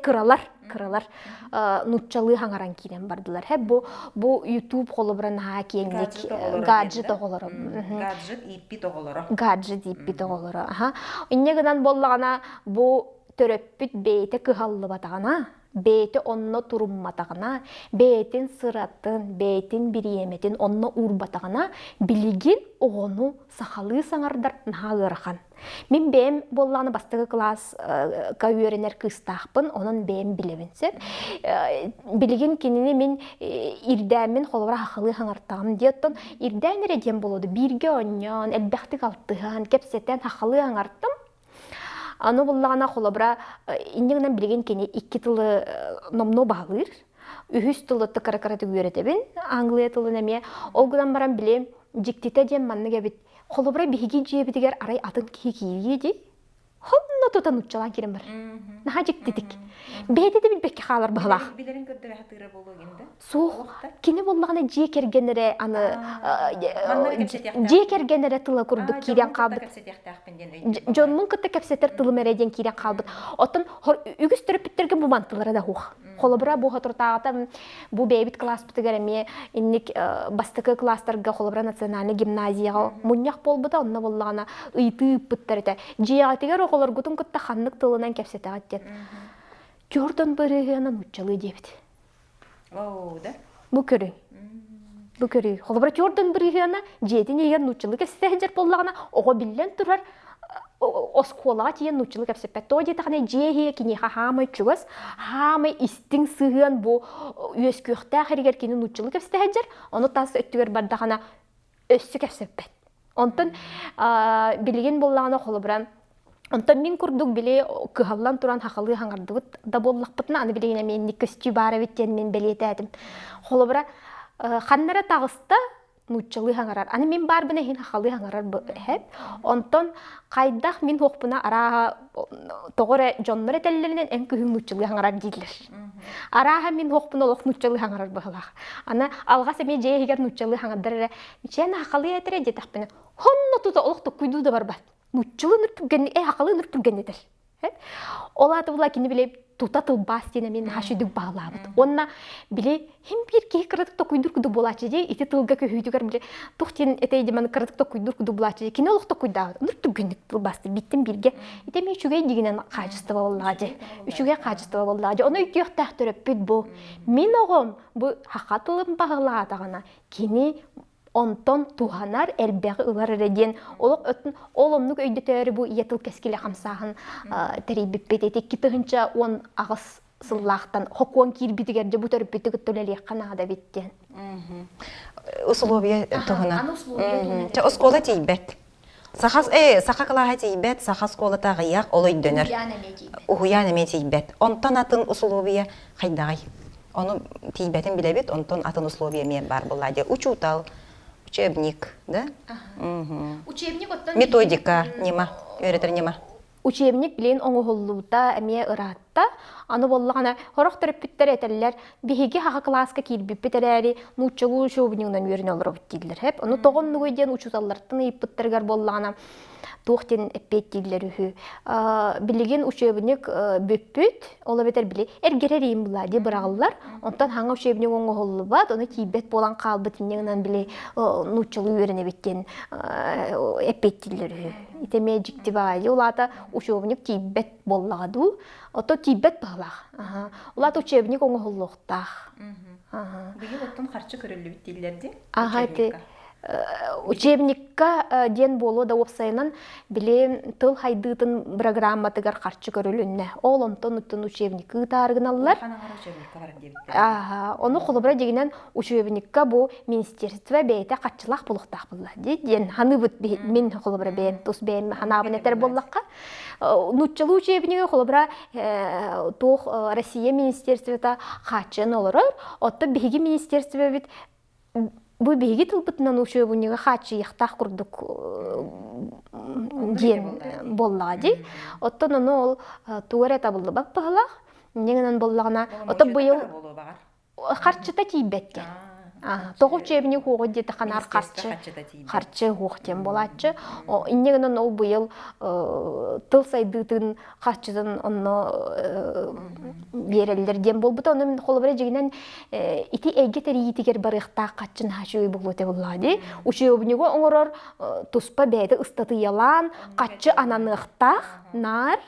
кыралар кыралар нууччалыы хаҥаран киирэн бардылар һэ бу бу YouTube холобура наһаа киэҥник гаджет оҕолоро гаджет ииппит оҕолоро гаджет ииппит оҕолоро аха инньэ гынан буоллаҕына бу төрөппүт бэйэтэ кыһаллыбатаҕына бэйэтэ онно турумматаҕына бэйэтин сыратын бэйэтин бириэмэтин онно уурбатаҕына билигин оҕону сахалыы саҥардар наһаа ыарахан Мин бэйэм буоллаҕына бастакы кылааска үөрэнэр кыыстаахпын, онон бэйэм билэбин сөп. Билигин кинини мин ирдээммин холобура хахалыы хаҥартаҕым дии оттон ирдээн эрэ диэн буолуо бииргэ оонньоон, элбэхтик алтыһан, кэпсэтэн хахалыы хаҥартым. Аны буллаҕына холобура инньэ гынан билигин кини икки тылы номнуо баһылыыр. Үһүс тылы кыра-кыратык үөрэтэбин, англия тылын эмиэ. Ол гынан баран били дьиктитэ диэн маннык эбит. Холобура, биһиги дьиэбитигэр арай атын киһи киирии дии. Хонно тутан нууччалаан киирэн барар. Наһаа дьиктитик. Бэйэтэ да билбэккэ хаалар быһылаах. Билэрин көрдөрө сатыыра буолуо да? Суох. Кини буоллаҕына дьиэ кэргэн эрэ аны дьиэ кэргэн эрэ тыла курдук киирэн хаалбыт. Дьонмун кытта кэпсэтэр тылым эрэ диэн киирэн хаалбыт. Оттон үгүс төрөппүттэргэ бу мантылара да суох. Холобура, бу соторутааҕыта бу бэйэбит кылааспытыгар эмиэ инник бастакы кылаастарга холобура национальнай гимназияҕа мунньах буолбута, онно буоллаҕына ыйытыы ыыппыттар этэ. Дьиэҕитигэр оҕолоргутун кытта ханнык тылынан кэпсэтэҕит диэн. Дьордон бырыһыана нууччалыы диэбит. Оо, да? Бу көрүҥ. Бу көрүү. Холобура, Дьордон бырыһыана дьиэтин иһигэр нууччалыы кэпсэтэ сылдьар буоллаҕына, оҕо биллэн турар оскуолаҕа тиийэн нууччалыы кэпсэппэт. Тоҕо диэтэххинэ, дьиэ иһигэр киниэхэ хаамай чугас, хаамай истиҥ сыһыан бу үөскүөхтээх эригэр кини нууччалыы кэпсэтэ сылдьар, ону тас өттүгэр бардаҕына өссө кэпсэппэт. Онтон билигин буоллаҕына холобура Онтон мин курдук били кыһаллан туран хахалыы хаҥардыбыт да буоллахпытына, аны билигин эмиэ инник көстүү баар эбит диэн мин бэлиэтээтим. Холобура, ханна эрэ таҕыста, нууччалыы хаҥарар. Аны мин баарбына иһин хахалыы хаҥарар эһэп. Онтон хайдах мин хуохпуна арааһа тоҕо эрэ дьоннор этэллэринэн эн күһүн нууччалыы хаҥарар дииллэр. Арааһа мин хуохпуна олох нууччалыы хаҥарар быһылаах. Аны алҕас эмиэ дьиэ иһигэр нууччалыы хаҥардар эрэ мичээн хахалыы этэрэ диэтэхпинэ хонно тута олох токкуйдуу да барбат. Нууччалыы ныр түргэнник э хахалыы ныр түргэнник этэр. Ол аата була кини били тута тылбаас диэн эмиэ наһаа үчүгдүк баалаабыт. Уонна били хим биир киһи кыратык токуйдуур курдук буолааччы дии ити тылга көһүүтүгэр били тух диэн этэй диман кыратык токуйдуур курдук буолааччы дии кини олох токуйдаабыт. Онур түргэнник тылбаасты биттен бииргэ. Ити эмиэ үчүгэй дигинэн хаачыстыба буоллаҕа дии. Үчүгэй хаачыстыба буоллаҕа дии. Ону өйдүөхтээх төрөппүт бу. Мин оҕом бу хаха тылын баһылаатаҕына кини онтон туһанар, элбэҕи ылар эрэ диэн олох өттүн ол оннук өйдөтөөрү бу ийэ тыл кэскилэ хамсааһын тэрийбиппит. Ити 2018 сыллаахтан хокуон киирбитигэр дьэ бу төрөппүтү кытта үлэлиэххэ наада эбит диэн. Условия туһунан. Чэ, оскуола тиийбэт. Саха, саха кылааһа тиийбэт, саха оскуолата аҕыйах, ол өйдөнөр. Уһуйаан эмиэ тиийбэт. Онтон атын условия хайдаҕый? Ону тиийбэтин билэбит, онтон атын условия эмиэ баар буолла дии. Учуутал, учебник, да? Учебник оттон Методика, ньыма, үөрэтэр ньыма. Учебник билин оҥоһуллубута эмиэ ыраатта. Аны буоллаҕына, сорох төрөппүттэр этэллэр, биһиги хаха кылааска киирбиппит эрээри, нууччалыы учебнигынан үөрэнэ олоробут дииллэр. Хэп. Ону тоҕо оннугуй диэн учууталлартан ыйыппыттарыгар буоллаҕына, туох диэн эппиэттииллэр үһү. Билигин учебник бүппүт, ол эбэтэр били эргэрэр иин була дии быраҕыллар. Онтон хаҥа учебник оҥоһуллубат, ону тиийбэт буолан хаалбыт инньэ гынан били нууччалыы үөрэнэбит диэн эппиэттииллэр үһү. Ити эмиэ дьикти баайы. Ол аата учебник тиийбэт буоллаҕа дуу? Ото тиийбэт баһылаах. Ол аата учебник оҥоһуллуохтаах. Быйыл оттон харчы көрүллүбүт дииллэр дии. Аха ити учебникка диэн буолуо да уопсайынан били тыл хайдыытын бырагырааматыгар харчы көрүлүннэ. Ол онтон оттон учебник ыытаары гыналлар. Аха, ону холобура дьигинэн учебникка бу министерство бэйэтэ харчылаах буолуохтаах буолла дии диэн ханыыбыт мин холобура бэйэм тус бэйэм ханаабын этэр буоллахха нууччалыы учебнига холобура туох Россия министерствота хааччыйан олорор оттон биһиги министерствобит бу биһиги тылбытынан учебнига хааччыйыахтаах курдук диэн буоллаҕа дии оттон ону ол тугу эрэ табыллыбат быһылаах инньэ гынан буоллаҕына ото быйыл харчыта тиийбэт диэн. Тоҕо учебник уоҕу диэтэ ханаар харчы харчы уох диэн буолааччы. Инньэ гынан ол быйыл тыл сайдыытын харчытын онно биэрэллэр диэн буолбута. Ону мин холобура дьигинэн ити эйгэ тэрийиитигэр барыахтаах харчы наһаа үчүгэй буолуо этэ буоллаҕа дии. Учебнигу оҥорор туспа бэйэтэ ыстатыйалаан харчы ананыахтаах наар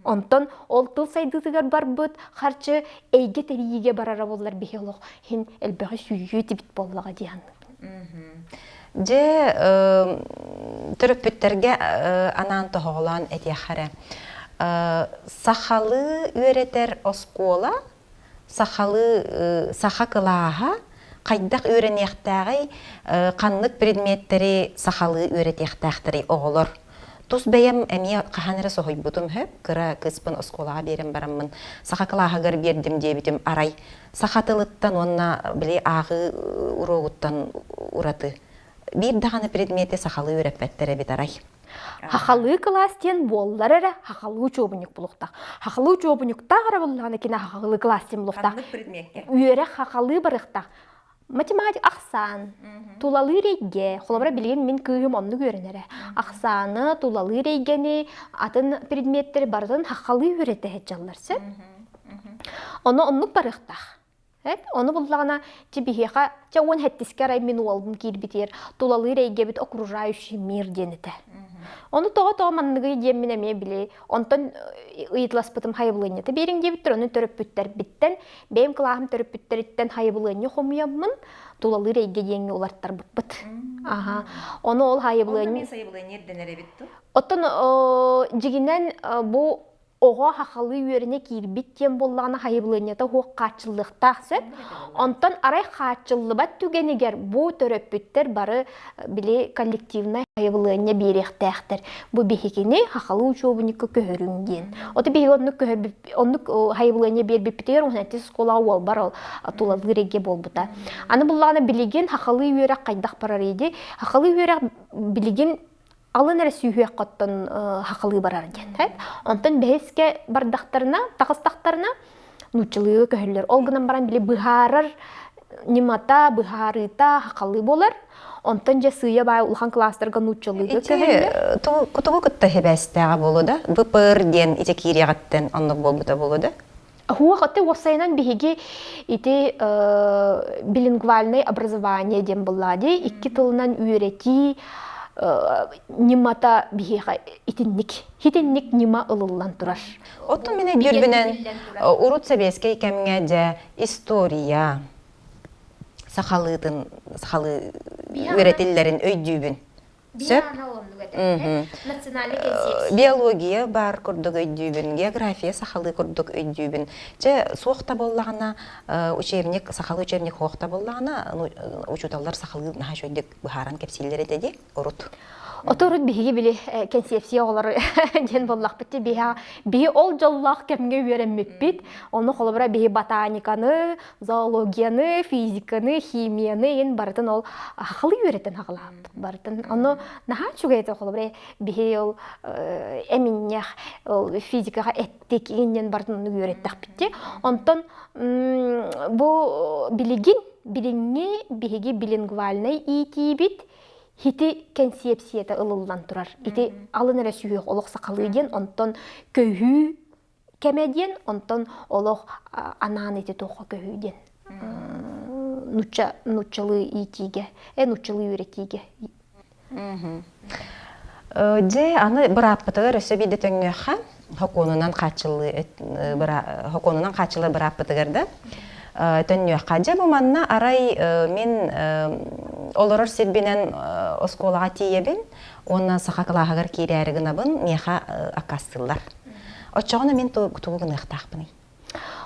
Онтон ол тыл сайдыытыгар барбыт харчы эйгэ тэрийиигэ барара буоллар биһи олох иһин элбэҕи сүүйүү тибит буоллаҕа дии саныыбын. Дьэ, төрөппүттэргэ анаан тоһоҕолоон этиэххэ эрэ. Сахалыы үөрэтэр оскуола сахалыы саха кылааһа хайдах үөрэниэхтээҕий, ханнык предметтэри сахалыы үөрэтиэхтээхтэрий оҕолор? Тус бэйэм эмиэ хаһан эрэ соһуйбутум сөп, кыра кыыспын оскуолаҕа биэрэн бараммын саха кылааһыгар биэрдим диэбитим арай саха тылыттан уонна били ааҕыы уруогуттан ураты биир даҕаны предмети сахалыы үөрэппэттэр эбит арай. Хахалыы кылаас диэн буоллар эрэ хахалыы учуобунньук булуохтаах. Хахалыы учуобунньуктаах эрэ буоллаҕына кини хахалыы кылаас диэн булуохтаах. Үөрэх хахалыы барыахтаах. Математика ахсаан, тулалыыр эйгэ, холобура билигин мин кыыһым оннук үөрэнэрэ. Ахсааны, тулалыыр эйгэни, атын предметтэри барытын хахалыы үөрэтэ сылдьаллар сөп. Ону оннук барыахтаах. Эт, ону буллаҕына, чи биһиэхэ, чэ уон хэттискэ арай мин уолбум киирбитигэр тулалыыр эйгэбит окружающий мир диэн этэ. Ону тоҕо-тоҕо манныгый диэммин эмиэ били, онтон ыйыталаспытым хайабылыанньата биэриҥ диэбиттэр, ону төрөппүттэрбиттэн, бэйэм кылааһым төрөппүттэриттэн хайабылыанньа хомуйаммын, тулалыыр эйгэ диэҥҥэ улартарбыппыт. Аха. Ону ол хайабылыанньа... Сайабылыанньа ирдэнэр эбит дуу? Оттон дьигинэн бу. Оҕо хахалыы үөрэнэ киирбит диэн буоллаҕына хайыбылыанньата суох хааччыллыахтаах сөп. Онтон арай хааччыллыбат түгэнигэр бу төрөппүттэр бары били коллективнай хайыбылыанньа биэриэхтээхтэр. Бу биһигини хахалыы учуобунньукка көһөрүҥ диэн. Ото биһиги оннук көһөрбүт оннук хайыбылыанньа биэрбиппитигэр уһунэтти оскуолаҕа уолбар ол тулалыыр эйгэ буолбута. Аны буллаҕына билигин хахалыы үөрэх хайдах барар иди? Хахалыы үөрэх билигин алын эрэ сүүһүөххэ оттон хахалыы барар диэн. Онтон бэһискэ бардахтарына, таҕыстахтарына нууччалыыга көһөллөр. Ол гынан баран били быһаарар ньымата, быһаарыыта хахалыы буолар. Онтон дьэ сыыйа баай улахан кылаастарга нууччалыыга көһөллөр. Тугу кытта сибээстээҕэ буолуо да? ВПР диэн ити киириэҕиттэн оннук буолбута буолуо да? Хуох аты уопсайынан биһиги ити билингвальное образование диэн булла дии икки тылынан үөрэтии ньымата биһиэхэ итинник итинник ньыма ылыллан турар. Оттон мин өйдүүрбүнэн урут сэбиэскэй кэмҥэ дьэ история сахалыытын сахалыы үөрэтиллэрин өйдүүбүн. Сөп. Биология баар курдук өйдүүбүн, география сахалыы курдук өйдүүбүн. Чэ, суох да буоллаҕына, учебник, сахалыы учебник суох да буоллаҕына, учууталлар сахалыы наһаа үчүгэйдик быһааран кэпсииллэр этэ дии, урут. Ото урут биһиги били кэнсиэпсийэ оҕолору диэн буоллахпыт дии биһи биһи ол дьоллоох кэмҥэ үөрэммиппит. Ону холобура биһи ботаниканы, зоологияны, физиканы, химияны ин барытын ол хахалы үөрэтэн хаҕалаабыт барытын. Ону наһаа үчүгэй этэ холобура биһи ол эминньэх ол физикаҕа эттик иннин барытын ону үөрэттэхпит дии. Онтон бу билигин билиҥҥи биһиги билингвальнай иитиибит хити кэнсиэпсийэтэ ылыллан турар. Ити алын эрэ сүһүөх олох сахалыы диэн онтон көһүү кэмэ диэн онтон олох анаан ити туохха көһүү диэн нучча нуччалыы иитиигэ э нуччалыы үөрэтиигэ Дьэ, аны бырааппытыгар өссө биирдэ төҥнүөххэ, хокуонунан хааччыллыы хокуонунан хааччыллар бырааппытыгар да төннүөххэ. Дьэ, бу манна арай мин олорор сирбинэн оскуолаҕа тиийэбин уонна саха кылааһыгар киирээри гынабын, миэхэ аккаастыыллар. Оччоҕуна мин тугу гыныахтаахпыный?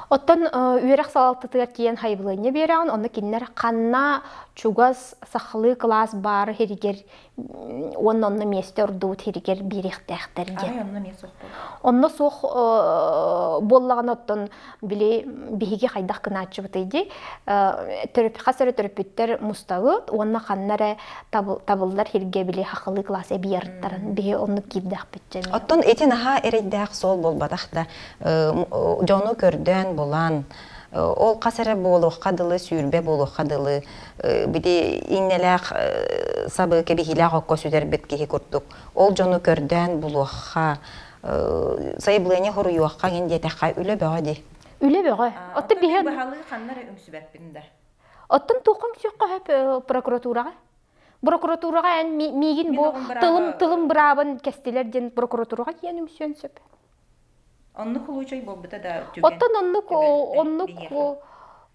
Оттон үөрэх салалтатыгар тиийэн хайыбылыанньа биэрэҕин, онно кинилэр ханна чугас сахалыы кылаас баар сиригэр уонна онно миэстэ ордубут сиригэр биэриэхтээхтэр диэн. Арай онно эмиэ суох буолла. Онно суох буоллаҕына оттон били биһиги хайдах гынааччыбытый дии хас эрэ төрөппүттэр мустабыт уонна ханна эрэ табыллар сиргэ били хахалыы класс эбии арыттаран биһи оннук киирдэхпит дьэ Оттон ити наһаа эрэйдээх суол буолбатах да дьону көрдөөн булан ол хас эрэ буолуохха дылы сүүрбэ буолуохха дылы били иҥнэлээх сабы кэбиһиилээх окко сүтэрбит киһи курдук ол дьону көрдөөн булуохха сайабылыанньа хоруйуохха иҥин диэтэххэ үлэ бөҕө дии үлэ бөҕө оттон биһи баһалыы ханна эрэ үҥсүбэппин да оттон туохха үҥсүөххэ сөп прокуратураҕа прокуратураҕа эн миигин бу тылым тылым быраабын кэстилэр диэн прокуратураҕа тиийэн үҥсүөн сөп Оннук случай буолбута да түгэн. Оттон оннук оннук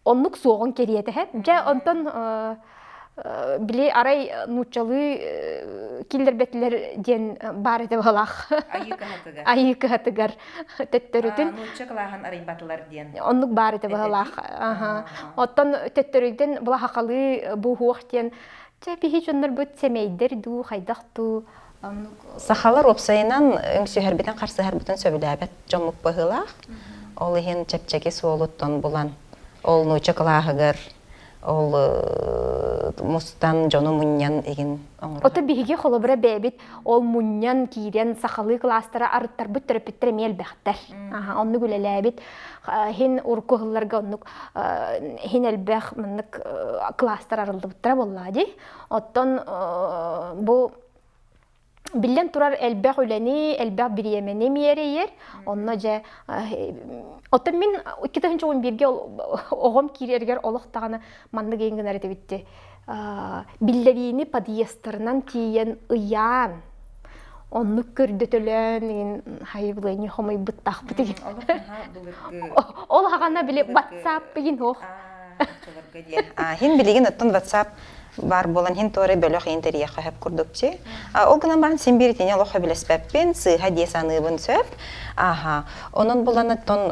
оннук суоҕун кэриэтэһэ. Дьэ онтон били арай нууччалыы киллэрбэтилэр диэн баар этэ баҕалаах. Айыы кыһатыгар. Айыы кыһатыгар төттөрүтүн. Нуучча кылааһын арыйбатылар диэн. Оннук баар этэ баҕалаах. Оттон төттөрүтүн була хахалыы буһуох диэн чэ биһи дьоннорбут сэмэйдэр дуу хайдах дуу Сахалар уопсайынан үҥсүһэрбитин харсыһарбытын сөбүлээбэт дьоммут быһыылаах. Ол иһин чэпчэки суолуттан булан, ол нуучча кылааһыгар ол мустан дьону мунньан игин оҥорор. Ото биһиги холобура бэйэбит ол мунньан киирэн сахалыы кылаастара арыттарбыт төрөппүттэр эмиэ элбэхтэр. Аха, оннук үлэлээбит. Хин урукку сылларга оннук хин элбэх маннык кылаастар арыллыбыттара буоллаа дии. Оттон бу биллэн турар элбэх үлэни, элбэх бириэмэни миэрэйэр. Онно дьэ оттон мин 2011-ге оҕом киирэригэр олох даҕаны маннык иин гынар этибитти. Биллэриини подъезтарынан тиийэн ыйаан оннук көрдөтөлөөн иин хайыбылыанньа хомуйбуттаахпыт игин. Ол хаҕана били WhatsApp игин ох. Оччолорго диэн. Хин билигин оттон WhatsApp баар буолан хин туора бөлөх иин тэрийэххэ хөп курдук чи. Ол гынан баран син биир итини олох сөбүлэспэппин, сыыһа дии саныыбын сөп. Аха. Онон булан оттон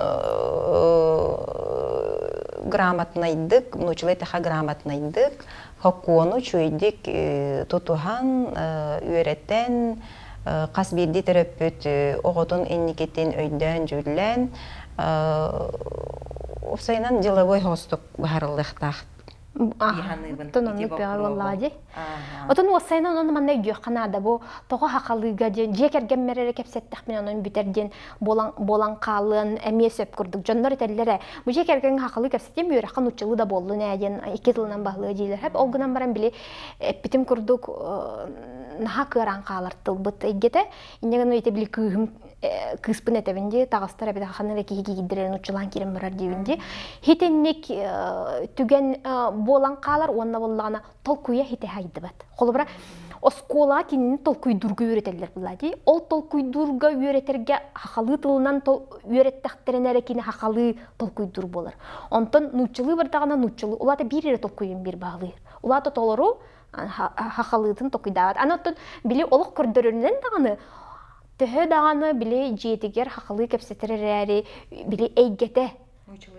грамотнайдык, нуучалай таха грамотнайдык, хоккуону үчүгэйдик тутуһан, үөрэтэн, хас биирдии төрөппүт оҕотун инникитин өйдөөн-дьүүллээн, уопсайынан деловой соҕустук быһаарыллыахтаах Дии Оттон оннук бөҕө буоллаҕа дии. Отон уопсайынан онон манна өйдүөххэ наада бу тоҕо хахалыыга диэн дьиэ кэргэммэр эрэ кэпсэттэхпинэ онон бүтэр диэн буолан буолан хаалыан эмиэ сөп курдук. Дьоннор этэллэр ээ бу дьиэ кэргэҥҥэ хахалыы кэпсэтиэм үөрэххэ нууччалыы да буоллун ээ диэн икки тылынан баһылыа дииллэр. Хэп ол гынан баран били эппитим курдук наһаа кыараан хаалар тылбыт эйгэтэ. Инньэ гынан ити били кыыһым кыыспын этэбин дии таҕыстар эбит ханна эрэ киһи киирдэр нуччалаан киирэн барар диибин дии хитинник түгэн буолан хаалар уонна буоллаҕына толкуйа хите хайдыбат холобура оскуолаҕа кинини толкуйдуурга үөрэтэллэр буолла дии ол толкуйдуурга үөрэтэргэ хахалыы тылынан үөрэттэхтэринэ эрэ кини хахалыы толкуйдуур буолар онтон нууччалыы бардаҕына нууччалыы улаата биир эрэ толкуйун биир баһылыыр улаата толору хахалыытын толкуйдаабат аны оттон били олох көрдөрөрүнэн даҕаны Төһө даҕаны били дьиэтигэр хахалыы кэпсэтэр эрээри, били эйгэтэ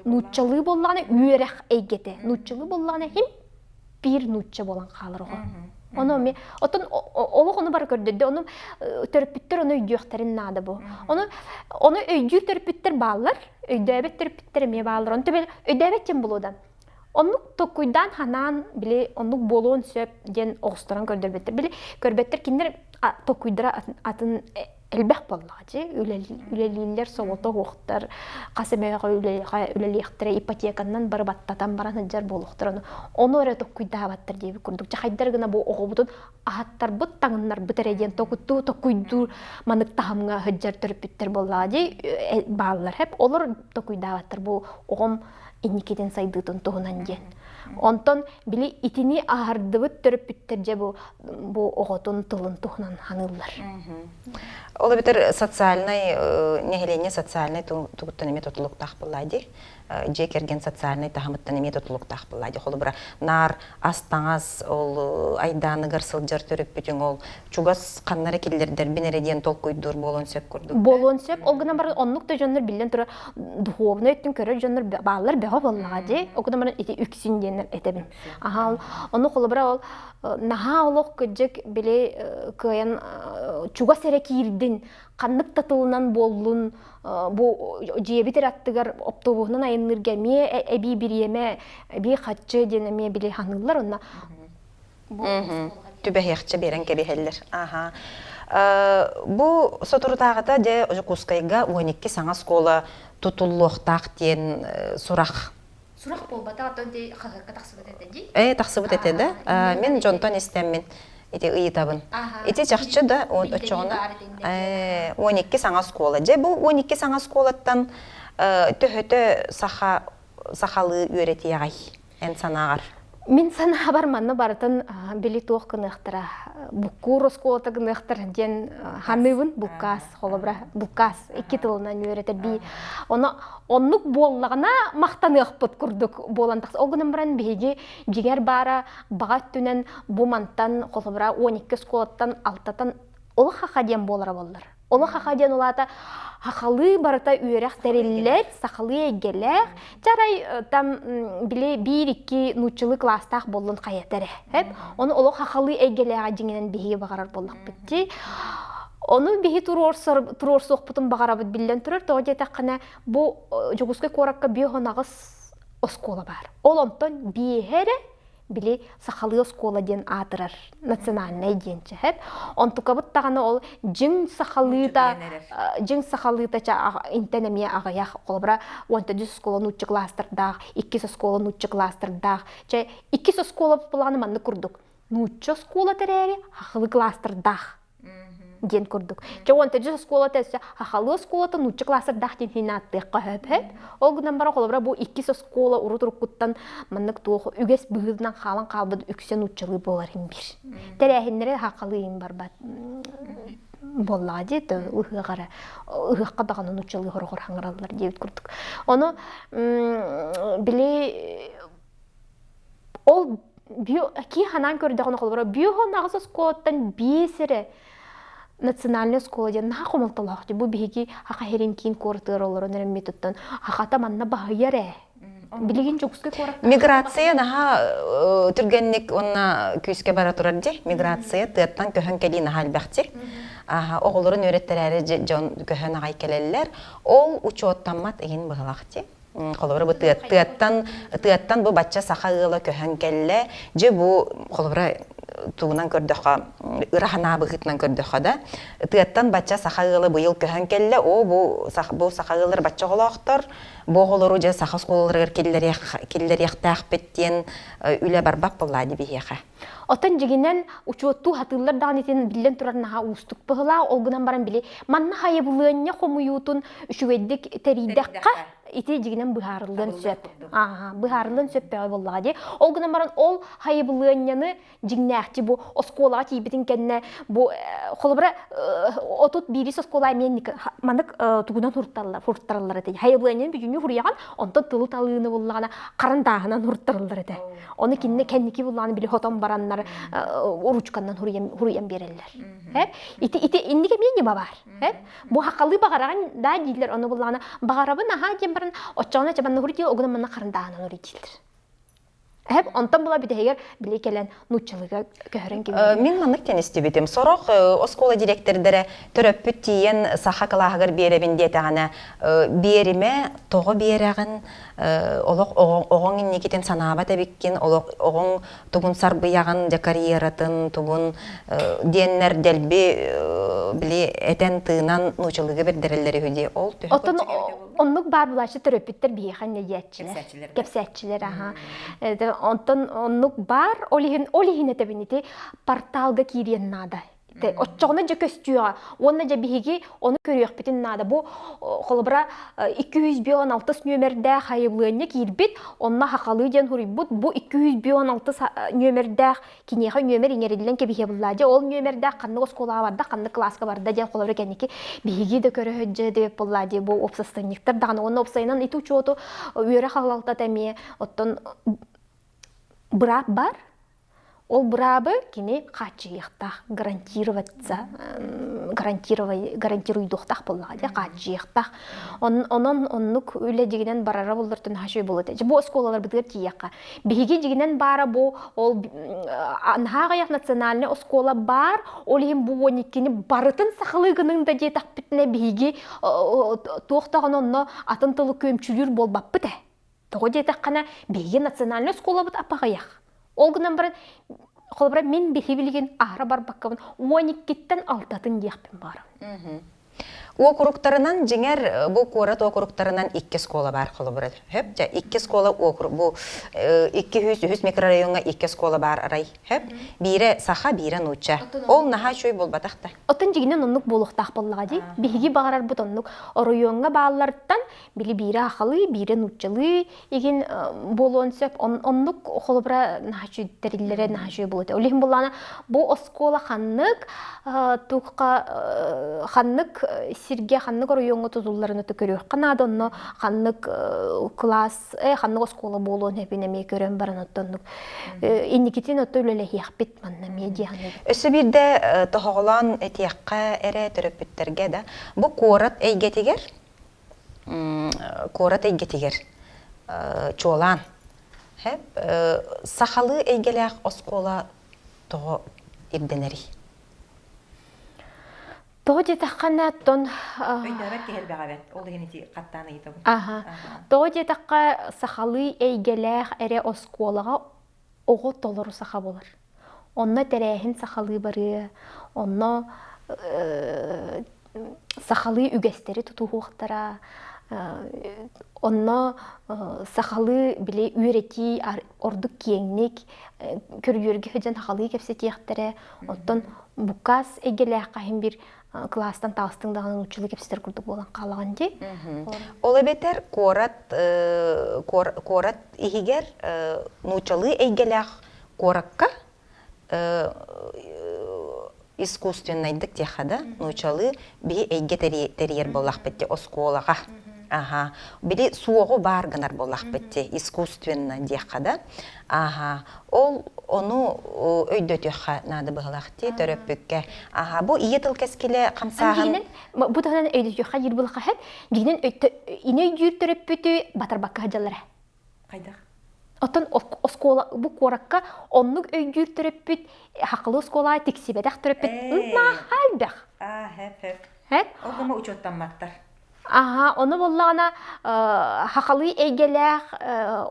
нууччалыы буоллаҕына үөрэх эйгэтэ, нууччалыы буоллаҕына иһин биир нуучча буолан хаалар оҕо. Ону эмиэ оттон олох ону бары көрдөрдө. Ону төрөппүттэр ону өйдүөхтэрин наада бу. Ону ону өйдүүр төрөппүттэр бааллар, өйдөөбөт төрөппүттэр эмиэ бааллар. Ону өйдөөбөт диэн буолуо да. Оннук толкуйдаан ханаан били оннук буолуон сөп диэн оҕустаран көрдөрбөттөр. Били көрбөттөр кинилэр толкуйдара атын элбэх буоллаҕа дии. Үлэлииллэр, солото уохтар, хас эмэҕэ үлэлиэхтэрэ, ипотеканан бары баттатан баран сылдьар буолуохтар. Ону, ону эрэ толкуйдаабаттар диэбит курдук. Дьэ хайдар гына бу оҕобутун аһаттарбыт, таҥыннарбыт эрэ диэн токуттуу токуйдуур манык таһымҥа сылдьар төрөппүттэр буоллаҕа дии бааллар. Хэп олор токуйдаабаттар бу оҕом инникитин сайдыытын туһунан диэн. Онтон били итини аһардыбыт төрөппүттэр дьэ бу бу оҕотун тылын туһунан ханыыллар. Ол эбэтэр социальнай нэһилиэнньэ социальнай тугуттан эмиэ тутулуктаах буоллаа дии. Дьиэ кэргэн социальнай таһымыттан эмиэ тутулуктаах буоллаа дии. Холобура, наар ас-таҥас ол айдааныгар сылдьар төрөппүтүҥ ол чугас ханна эрэ киллэрдэрбин эрэ диэн толкуйдуур буолуон сөп курдук. Буолуон сөп. Ол гынан баран оннук да дьоннор биллэн турар духовнай өттүн көрөр дьоннор бааллар бөҕө буоллаҕа дии. Ол гынан баран ити үксүн диэн этэбин. Аха ону холобура ол наһаа олох кыдьык били кыайан чугас эрэ киирдин ханнык да тылынан буоллун бу дьиэбит эрэ аттыгар оптуобуһунан айанныырга эмиэ эбии бириэмэ эбии хаччы диэн эмиэ били ханыыллар онно Түбэһиэхчэ биэрэн кэбиһэллэр. Аха. Бу соторутааҕыта дьэ Дьокуускайга 12 саҥа оскуола тутуллуохтаах диэн сурах Сурах буолбатах, оттон ити хаһыакка тахсыбыт этэ дии. Ээ, тахсыбыт этэ да. Мин дьонтон истэммин ити ыйытабын. Ити чахчы да оччоҕуна 12 саҥа оскуола. Дьэ бу 12 саҥа оскуолаттан төһөтө саха сахалыы үөрэтиэҕэй эн санааҕар? Мин санаабар манна барытын били туох гыныахтара, буккуур оскуолата гыныахтара диэн ханыыбын буккаас холобура буккаас икки тылынан үөрэтэр бии ону оннук буоллаҕына махтаныахпыт курдук буолан тахса ол гынан баран биһиги дьиҥэр баара баҕа өттүнэн бу мантан холобура 12 оскуолаттан алтатан олох хаха диэн буолара буоллар Олох хаха диэн улаата хахалыы барыта үөрэх тэриллэр, сахалыы эйгэлээх. Чарай там били биир-икки нууччалыы кылаастаах буоллун хайата эрэ. Эп ону олох хахалыы эйгэлээҕэ дьиҥинэн биһиги баҕарар буоллахпыт дии. Ону биһи туруорсар туруорсуохпутун баҕарабыт биллэн турар. Тоҕо диэтэххинэ бу Дьокуускай куоракка 58 оскуола баар. Ол онтон биэһэ эрэ били сахалыы оскуола диэн аатырар национальнай диэн чэһэп. Онтукабыт даҕаны ол дьиҥ сахалыыта дьиҥ сахалыыта интэн эмиэ аҕыйах. Холобура, 14 оскуола нуучча кластердаах, иккис оскуола нуучча кластердаах. Чэ, иккис оскуола планы маннык курдук. Нуучча оскуола тэрээри хахылы кластердаах диэн курдук. Чэ, уон төрдүс оскуолата өссө хахалыы оскуолата нуучча классардаах диэн иһин ааттыахха сөп. Ол гынан баран холобура бу иккис оскуола урут уруккуттан маннык туох үгэс быһыытынан хаалан хаалбыт үксэ нууччалыы буолар иһин биир. Тэрээһиннэри хахалыы иһин барбат буоллаҕа дии ыһыах эрэ ыһыахха даҕаны нууччалыы хороҕор хаҥыраллар диэбит курдук. Ону били. Ол кии ханаан көрдөҕүнэ холобура биоһон аҕыс оскуолаттан биэс эрэ национальная оскуола диэн наһаа хомолтолоох дии. Бу биһиги Саха сирин киин куоратыгар олорон эрэммит оттон хахата манна баһыйар ээ. Билигин Дьокуускай куоракка Миграция наһаа түргэнник уонна күүскэ бара турар дии. Миграция тыаттан көһөн кэлии наһаа элбэхтик. Оҕолорун үөрэттэрээри дьон көһөн аҕай кэлэллэр. Ол учуоттаммат иһин быһылах дии. Холобура бу тыаттан тыаттан бу бачча саха ыала көһөн кэллэ. Дьэ бу холобура тугунан көрдөххө ыра санаа быһыытынан көрдөххө да тыаттан бачча саха ыала быйыл көһөн кэллэ. Оо бу бу саха ыаллар бачча оҕолоохтор. Бу оҕолору дьэ саха оскуолаларыгар киллэриэхтээхпит диэн үлэ барбат буоллаа дии биһиэхэ. Оттон дьигинэн учуоттуу хатыыллар даҕаны итин биллэн турар наһаа уустук быһылаах, ол гынан баран били манна хайабылыанньа хомуйуутун үчүгэйдик тэрийдэххэ ити дьигинэн быһаарыллыан сөп. Ааха, быһаарыллыан сөп бөҕө буоллаҕа дии. Ол гынан баран ол хайабылыанньаны дьиҥнээхчи бу оскуолаҕа тиийбитин кэннэ бу холобура 31 оскуола эмиэ маннык тугунан хуртараллар этэ. Хайабылыанньаны бүтүннүү хуруйаҕын, онтон тылы талыыны буллаҕына харандааһынан хуртараллар этэ. Ону кинини кэнники буллаҕына били хотон бараннар ручканнан хуруйан биэрэллэр. Ити ити инник эмиэ ньыма баар. Бу хахалыы баҕараҕын да дииллэр, ону буллаҕына баҕарабын аһаа диэн баран оччоҕуна чабанна хуруй диир, огунан манна харандааһынан хуруй дииллэр. Эһэп онтон була бүтэһигэр били кэлэн нууччалыыга көһөрөн кэбиһэр. Мин маннык диэн истибитим. Сорох оскуола дириэктэрдэрэ төрөппүт тиийэн саха кылааһыгар биэрэбин диэтэҕинэ, биэримэ, тоҕо биэрэҕин, олох оҕоҥ инникитин санаабат эбиккин, олох оҕоҥ тугун сарбыйаҕын, дьэ карьератын, тугун диэннэр дэлби били этэн-тыынан нуучалыыга бэрдэрэллэр үһү дии. Ол төһө Оттон оннук баар булааччы төрөппүттэр биһиэхэ инньэ диэччилэр. Кэпсээччилэр аха. Онтон оннук баар, ол иһин ол иһин этэбин ити порталга киириэн наада. Оччоҕуна дьэ көстүөҕэ. Уонна дьэ биһиги ону көрүөхпүтүн наада. Бу холобура 256 нүөмэрдээх хайыбылыанньа киирбит, онно хахалыы диэн суруйбут. Бу 256 нүөмэрдээх киниэхэ нүөмэр иҥэриллэн кэбиһиэ буллаа. Дьэ ол нүөмэрдээх ханнык оскуолаҕа барда, ханнык кылааска барда диэн холобура кэнники биһиги да көрөһөддьэ диэбит буоллаа дии бу уопсастыбанньыктар даҕаны уонна уопсайынан ити учуоту үөрэх салалтата эмиэ оттон быраап бар Ол быраабы кини хааччыйыахтаах, гарантироваться, гарантируйдуохтаах буоллаҕа дии, хааччыйыахтаах. Онон оннук үлэ дьигинэн барара буллартан наһаа үчүгэй буолуо этэ. Бу оскуолаларбытыгар тиийиэххэ. Биһиги дьигинэн баара бу ол наһаа аҕыйах национальнай оскуола баар, ол иһин бу 12-ни барытын сахалыы гыныҥ да диэтэхпитинэ биһиги туох даҕаны онно атын тылы күөмчүлүүр буолбаппыт ээ. Тоҕо диэтэххинэ, биһиги национальнай оскуолабыт апаҕыйах. Ол гынан баран, холобура, мин биһи билигин аһара барбаккабын 12-ттэн алтатын диэхпин баҕарабын. Уокуруктарынан дьиҥэр бу куорат уокуруктарынан икки оскуола баар холобура. Хөп дьэ икки оскуола уокурук бу 203 микрорайоҥҥа икки оскуола баар арай. Хөп биирэ саха, биирэ нуучча. Ол наһаа үчүгэй буолбатах да. Оттон дьигинэн оннук буолуохтаах буоллаҕа дии. Биһиги баҕарарбыт оннук. Оройуоҥҥа бааллартан били биирэ ахалыы, биирэ нууччалыы игин буолуон сөп. Оннук холобура наһаа тэриллэрэ наһаа үчүгэй буолуо этэ. Ол иһин буоллаҕына бу оскуола ханнык туохха ханнык сиргэ, ханнык оройуоҥҥа тутулларын ото көрүөххэ наада. Онно ханнык кылаас, ханнык оскуола буолуон сөбүн эмиэ көрөн баран оттоннук инникитин ото үлэлэһиэхпит манна эмиэ дии саныыбын. Өссө биирдэ тоһоҕолоон этиэххэ эрэ төрөппүттэргэ да бу куорат эйгэтигэр куорат эйгэтигэр чуолаан сахалыы эйгэлээх оскуола тоҕо ирдэнэрий? Тоҕо диэтэххинэ, оттон Өйдөөбөт киһи элбэҕэ эбээт. Ол иһин ити хаттаан ыйытабын. Аха. Тоҕо диэтэххэ, сахалыы эйгэлээх эрэ оскуолаҕа оҕо толору саха буолар. Онно тэрээһин сахалыы барыа, онно сахалыы үгэстэри тутуһуохтара, онно сахалыы били үөрэтии ордук киэҥник көрүдүөргэ сылдьан сахалыы кэпсэтиэхтэрэ. Оттон буккаас эйгэлээххэ иһин биир кылаастан таҕыстыҥ даҕаны нууччалыы кэпсэтэр курдук буолан хаалаҕын дии. Ол эбэтэр куорат куорат иһигэр нууччалыы эйгэлээх куоракка искусственнайдык диэххэ да нууччалыы биһи эйгэ тэрийэр буоллахпыт дии оскуолаҕа. Аха. Били суоҕу баар гынар буоллахпыт дии, искусственно диэххэ да. Аха. Ол ону өйдөтүөххэ наада быһылах дии төрөппүккэ. Аха, бу ийэ тыл кэскилэ хамсааһын. Бу туһунан өйдөтүөххэ диир буоллахха хэд, дьиҥинэн ини өйдүүр төрөппүтү батарбакка сылдьаллара. Хайдах? Оттон оскуола бу куоракка оннук өйдүүр төрөппүт хахылы оскуолаҕа тиксибэтэх төрөппүт наһаа элбэх. Аа, хэп хэп. Хэп? Ол гыма учуоттамматтар. Аха, ону буоллаҕына хахалыы эйгэлээх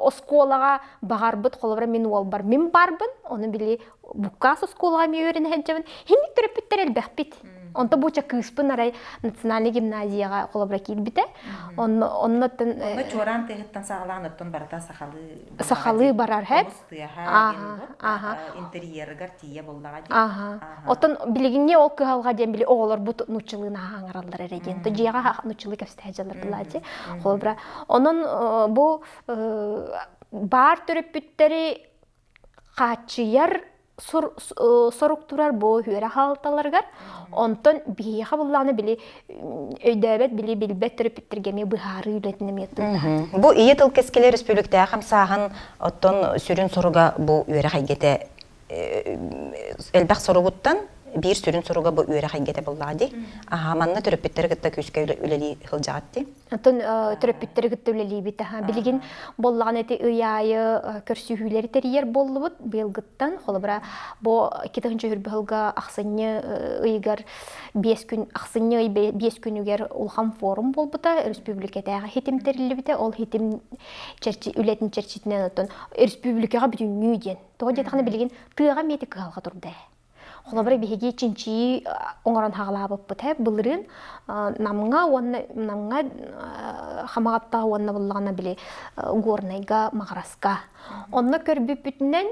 оскуолаҕа баҕарбыт холобура мин уолбар мин барбын, ону били буккаас оскуолаҕа эмиэ үөрэнэ сылдьабын. Хинник төрөппүттэр элбэхпит. Онто бу кыыспын арай национальный гимназияҕа холобура киирбитэ. Онно оннуттан Онно чуораан тыаһыттан саҕалаан оттон барыта сахалыы сахалыы барар хэп. Хомус тыаһа аха интерьерыгар тиийэ буоллаҕа дии. Аха. Оттон билигинни ол кыһалҕа диэн били оҕолорбут нууччалыын аһаҥараллар эрэ диэн. То дьиэҕэ нууччалыы кэпсэтэ дьаллар булааччы. Холобура, онон бу баар төрөппүттэри хааччыйар сорук турар бу үөрэх хаалталарыгар. Онтон биһиэхэ буллаҕына били өйдөөбөт, били билбэт төрөппүттэргэ эмиэ быһаарыы үлэтин эмиэ тутар. Бу ийэ тыл кэскилэ республикатааҕы хамсааһын оттон сүрүн соруга бу үөрэх эйгэтэ элбэх соругуттан биир сүрүн соруга бу үөрэх эйгэтэ буоллаҕа дии. Аха, манна төрөппүттэри кытта күүскэ үлэлии сылдьаҕыт дии. Оттон төрөппүттэри кытта үлэлиибит. Билигин буоллаҕына ити ый аайы көрсүһүүлэри тэрийэр буоллубут быйылгыттан. Холобура, бу 2020 сылга ахсынньы ыйыгар 5 күн ахсынньы ый 5 күнүгэр улахан форум буолбута, республикатааҕы хитим тэриллибитэ. Ол хитим чэрчи үлэтин чэрчитинэн оттон республикаҕа бүтүннүү диэн. Тоҕо диэтэххинэ билигин тыаҕа эмиэ кыһалҕа турда. Холобура, биһиги чинчийии оҥорон хаҕалаабыппыт ээ былырыын Намҥа уонна Намҥа Хамаҕаттаҕа уонна буллаҕына били Горнайга, Маҕараска. Онно көрбүппүтүнэн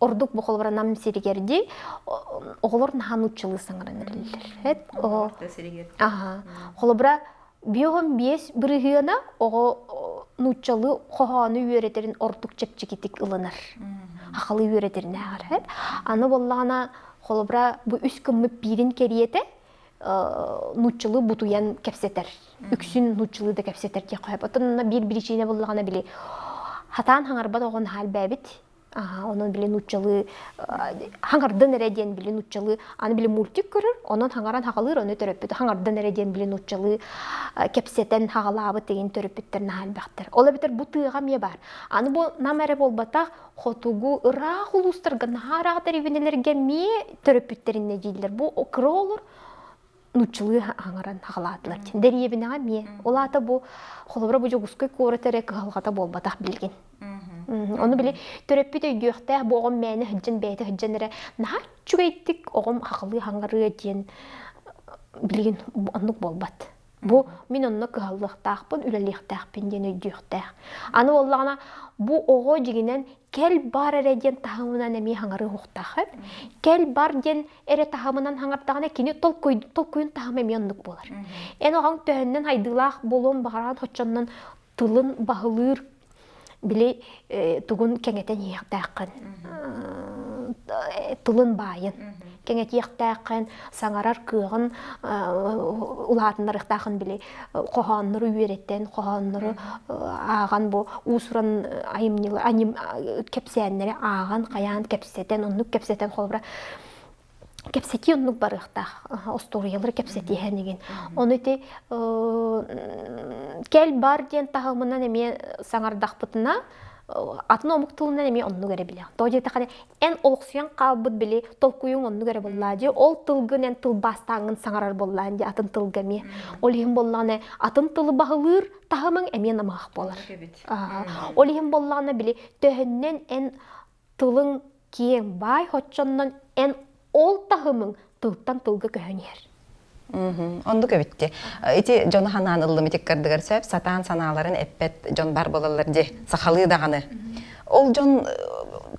ордук бу холобура Нам сиригэр дии оҕолор наһаа нууччалыы саҥаран эрэллэр. Аха. Холобура, 55 бырыһыана оҕо нууччалыы хоһоону үөрэтэрин ордук чэпчэкитик ылынар. Хахалы үөрэтэринээҕэр. Аны буоллаҕына, холобура, бу үс гыммыт биирин кэриэтэ нууччалыы бутуйан кэпсэтэр. Үксүн нууччалыы да кэпсэтэр диэххэ сөп. Оттон онно биир биричиинэ буоллаҕына били хатаан хаҥарбат оҕо наһаа элбээбит. Онон били нууччалыы хаҥардан эрэ диэн били нууччалыы аны били мультик көрөр, онон хаҥаран хаҕалыыр, ону төрөппүт хаҥардан эрэ диэн били нууччалыы кэпсэтэн хаҕалаабыт деген төрөппүттэр наһаа элбэхтэр. Ол эбэтэр бу тыаҕа эмиэ баар. Аны бу нам эрэ буолбатах, хотугу ыраах улуустарга наһаа ыраах дэриэбинэлэргэ эмиэ төрөппүттэринэ дииллэр. Бу кыра оҕолор нууччалыы хаҥаран хаҕалаатылар диэн. Дэриэбинэҕэ эмиэ. Ол аата бу холобура бу Дьокуускай куорат эрэ кыһалҕата буолбатах билигин. Ону били төрөппүт өйдүөхтээх бу оҕом мээнэ сылдьан бэйэтэ сылдьан эрэ наһаа үчүгэйдик оҕом хахалыы хаҥарыа диэн билигин оннук буолбат. Бу мин онно кыһаллыахтаахпын, үлэлиэхтээхпин диэн өйдүөхтээх. Аны буоллаҕына бу оҕо дьиҥинэн кэл бар эрэ диэн таһымынан эмиэ хаҥарыы уохтаах эбит. Кэл бар диэн эрэ таһымынан хаҥардаҕына кини толкуй, толкуйун таһыма эмиэ оннук буолар. Эн оҕоҥ төһөннөн хайдыылаах буолуон баҕаран хоччоннон тылын баһылыыр били тугун кэҥэтэн иһиэхтээххин тылын баайын кэҥэтиэхтээххин саҥарар кыаҕын улаатыннарыахтааххын били хоһооннору үөрэтэн хоһооннору ааҕан бу уус-уран айымньылар кэпсээннэри ааҕан хайаан кэпсэтэн оннук кэпсэтэн холобура кэпсэтии оннук барыахтаах остуоруйалары кэпсэтиһэн игин ону ити кэл бар диэн таһымынан эмиэ саҥардахпытына атын омук тылынан эмиэ оннук эрэ билэҕин тоҕо диэтэххинэ эн олохсуйан хаалбыт били толкуйуҥ оннук эрэ буоллаа дии ол тылгын эн тылбаастааҥҥын саҥарар буоллаан дии атын тылга эмиэ ол иһин буоллаҕына атын тылы баһылыыр таһымыҥ эмиэ намыһах буолар ол иһин буоллаҕына били төһөннөн эн тылыҥ киэҥ баай хоччоннон эн ол таһымыҥ тылтан тылга көһөн иһэр. Оннук эбитти. Ити дьону ханаан ыллым ити кырдыгар сөп сатаан санааларын эппэт дьон бар буолаллар дии сахалыы даҕаны. Ол дьон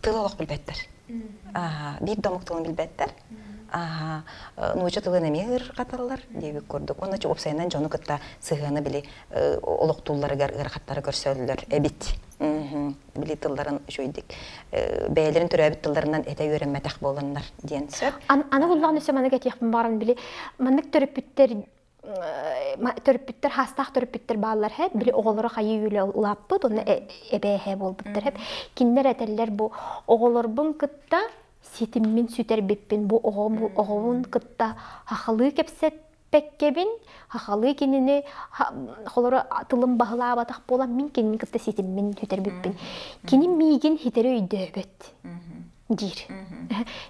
тыл олох билбэттэр. Биир да омук тылын билбэттэр. Нуучча тылын эмиэ ыарырҕаталлар диэбит курдук. Уонна уопсайынан дьону кытта сыһыаны били олохтуулларыгар ыарахаттары көрсөллөр эбит. Били тылларын үчүгэйдик бэйэлэрин төрөөбүт тылларынан этэ үөрэммэтэх буоланнар диэн сөп. Аны буллаҕын өссө маннык этиэхпин баҕаран били маннык төрөппүттэр Төрөппүттэр хаастаах төрөппүттэр бааллар һэп, били оҕолоро хайыы үлэ улааппыт, онно эбээһэ буолбуттар һэп. Кинилэр этэллэр бу оҕолорбун кытта ситиммин сүтэрбиппин, бу оҕобун кытта хахалыы кэпсэппэккэбин, хахалыы кинини холоро тылым баһылаабатах буолан мин кинини кытта ситиммин сүтэрбиппин. Кини миигин хитэри өйдөөбөт диир.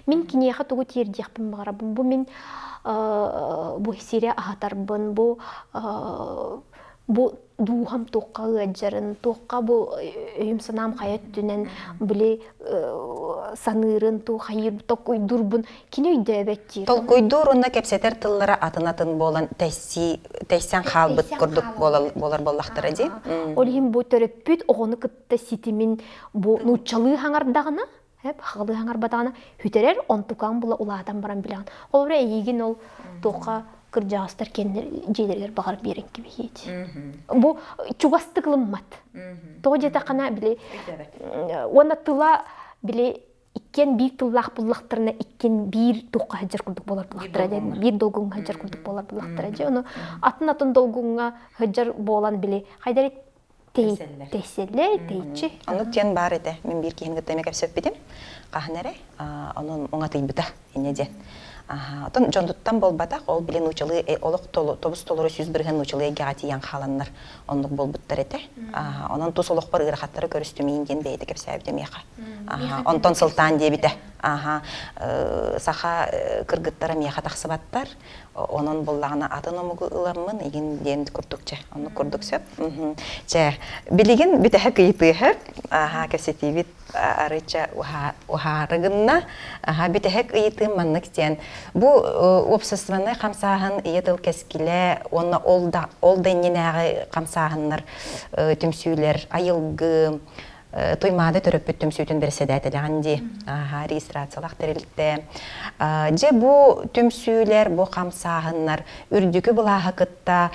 Мин киниэхэ тугу тиэрдиэхпин баҕарабын. Бу мин бу сири аһатарбын, бу бу дууһам туохха ыалдьарын, туохха бу өйүм-санаам хайа өттүнэн били саныырын, туох хайыыр толкуйдуурбун кини өйдөөбөт диир. Толкуйдуур уонна кэпсэтэр тыллара атын-атын буолан тэйсии тэйсэн хаалбыт курдук буолар буоллахтара дии. Ол иһин бу төрөппүт оҕону кытта ситимин бу нууччалыы хаҥардаҕына хаҕылыы хаҥарбатаҕына сүтэрэр онтукаҥ була улаатан баран билэҕин холобура эйиигин ол туохха кырдьаҕастар кэннэр дьиэлэригэр баҕар биэрэн кэбиһиэт бу чугастык ылыммат тоҕо диэтэххинэ били уонна тыла били иккиэн биир тыллаах буллахтарына иккиэн биир туохха сылдьар курдук буолар буллахтара дьэ биир долгуҥҥа сылдьар курдук буолар буллахтара дьэ ону атын атын долгуҥҥа сылдьар буолан били хайдары Тэйсэллэр, тэйиччи. Оннук диэн баар этэ. Мин биир киһини кытта эмиэ кэпсэппитим. Хаһан эрэ. Онон уҥатыйбыта инньэ диэн. Оттон дьонтуттан буолбатах, ол били нуучалыы олох тобус толору 100% нуучалыы эйгэҕэ тиийэн хааланнар оннук буолбуттар этэ. Онон тус олохпор ыарахаттары көрүстүм иин диэн бэйэтэ кэпсээбитэ миэхэ. Онтон сылтаан диэбитэ. Саха кыргыттара миэхэ тахсыбаттар. Онон буллаҕына атын омугу ыламмын игин диэн курдук чэ, оннук курдук сөп. Чэ, билигин бүтэһик ыйытыыһы, аха кэпсэтиибит арыйча уһаары гынна. Аха бүтэһик ыйытыым маннык диэн. Бу уопсастыбаннай хамсааһын ийэ тыл кэскилэ уонна ол да ол да иннинээҕи хамсааһыннар түмсүүлэр айылгы Туймаада төрөппүт түмсүүтүн бэрэссэдээтэлэҕин дии. Аха, регистрациялаах тэрилтэ. Дьэ бу түмсүүлэр, бу хамсааһыннар үрдүкү былааһы кытта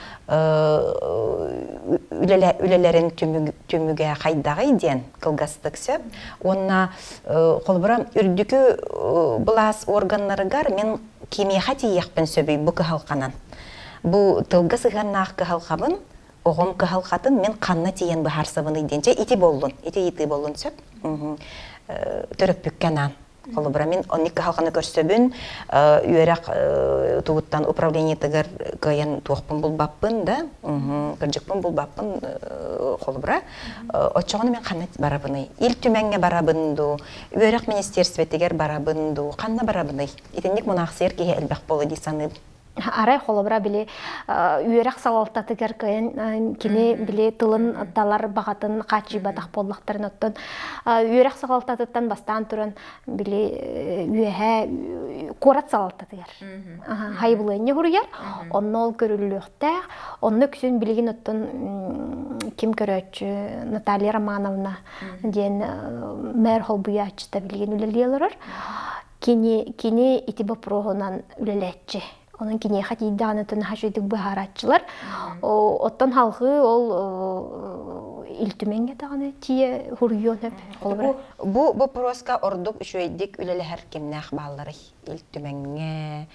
үлэлэрин түмүгэ хайдаҕый диэн кылгастык сөп. Уонна холобура үрдүкү былаас органнарыгар мин кимиэхэ тиийиэхпин сөбүй бу кыһалҕанан? Бу тылга сыһыаннаах кыһалҕабын оҕом кыһалҕатын мин ханна тиийэн быһаарсабыный диэн чэ ити буоллун ити ыйытыы буоллун сөп төрөппүккэ анаан холобура мин оннук кыһалҕаны көрсөбүн үөрэх тугуттан управлениетыгар кыайан туохпун булбаппын да кырдьыкпын булбаппын холобура оччоҕуна мин ханна барабыный Ил Түмэҥҥэ барабын дуу үөрэх министерствотигэр барабын дуу ханна барабыный итинник мунаахсыйар киһи элбэх буолуо дии саныыбын Арай холобура били үөрэх салалтатыгар кыайан кини били тылын талар баҕатын хааччыйбатах буоллахтарын оттон үөрэх салалтатыттан бастаан туран били үөһэ куорат салалтатыгар хайбылыанньа суруйар онно ол көрүллүөхтээх онно үксүн билигин оттон ким көрөөччү Наталья Романовна диэн мэр холбуйааччыта билигин үлэлии олорор Кини, кини ити боппуруоһунан үлэлээччи. Онон киниэхэ тиийдэҕинэ наһаа үчүгэйдик быһаарааччылар. Оттон халҕыы ол Ил Түмэҥҥэ даҕаны тиийэ суруйуон сөп. Бу, бу боппуруоска ордук үчүгэйдик үлэлэһэр кимнээх баалларый? Ил Түмэҥҥэ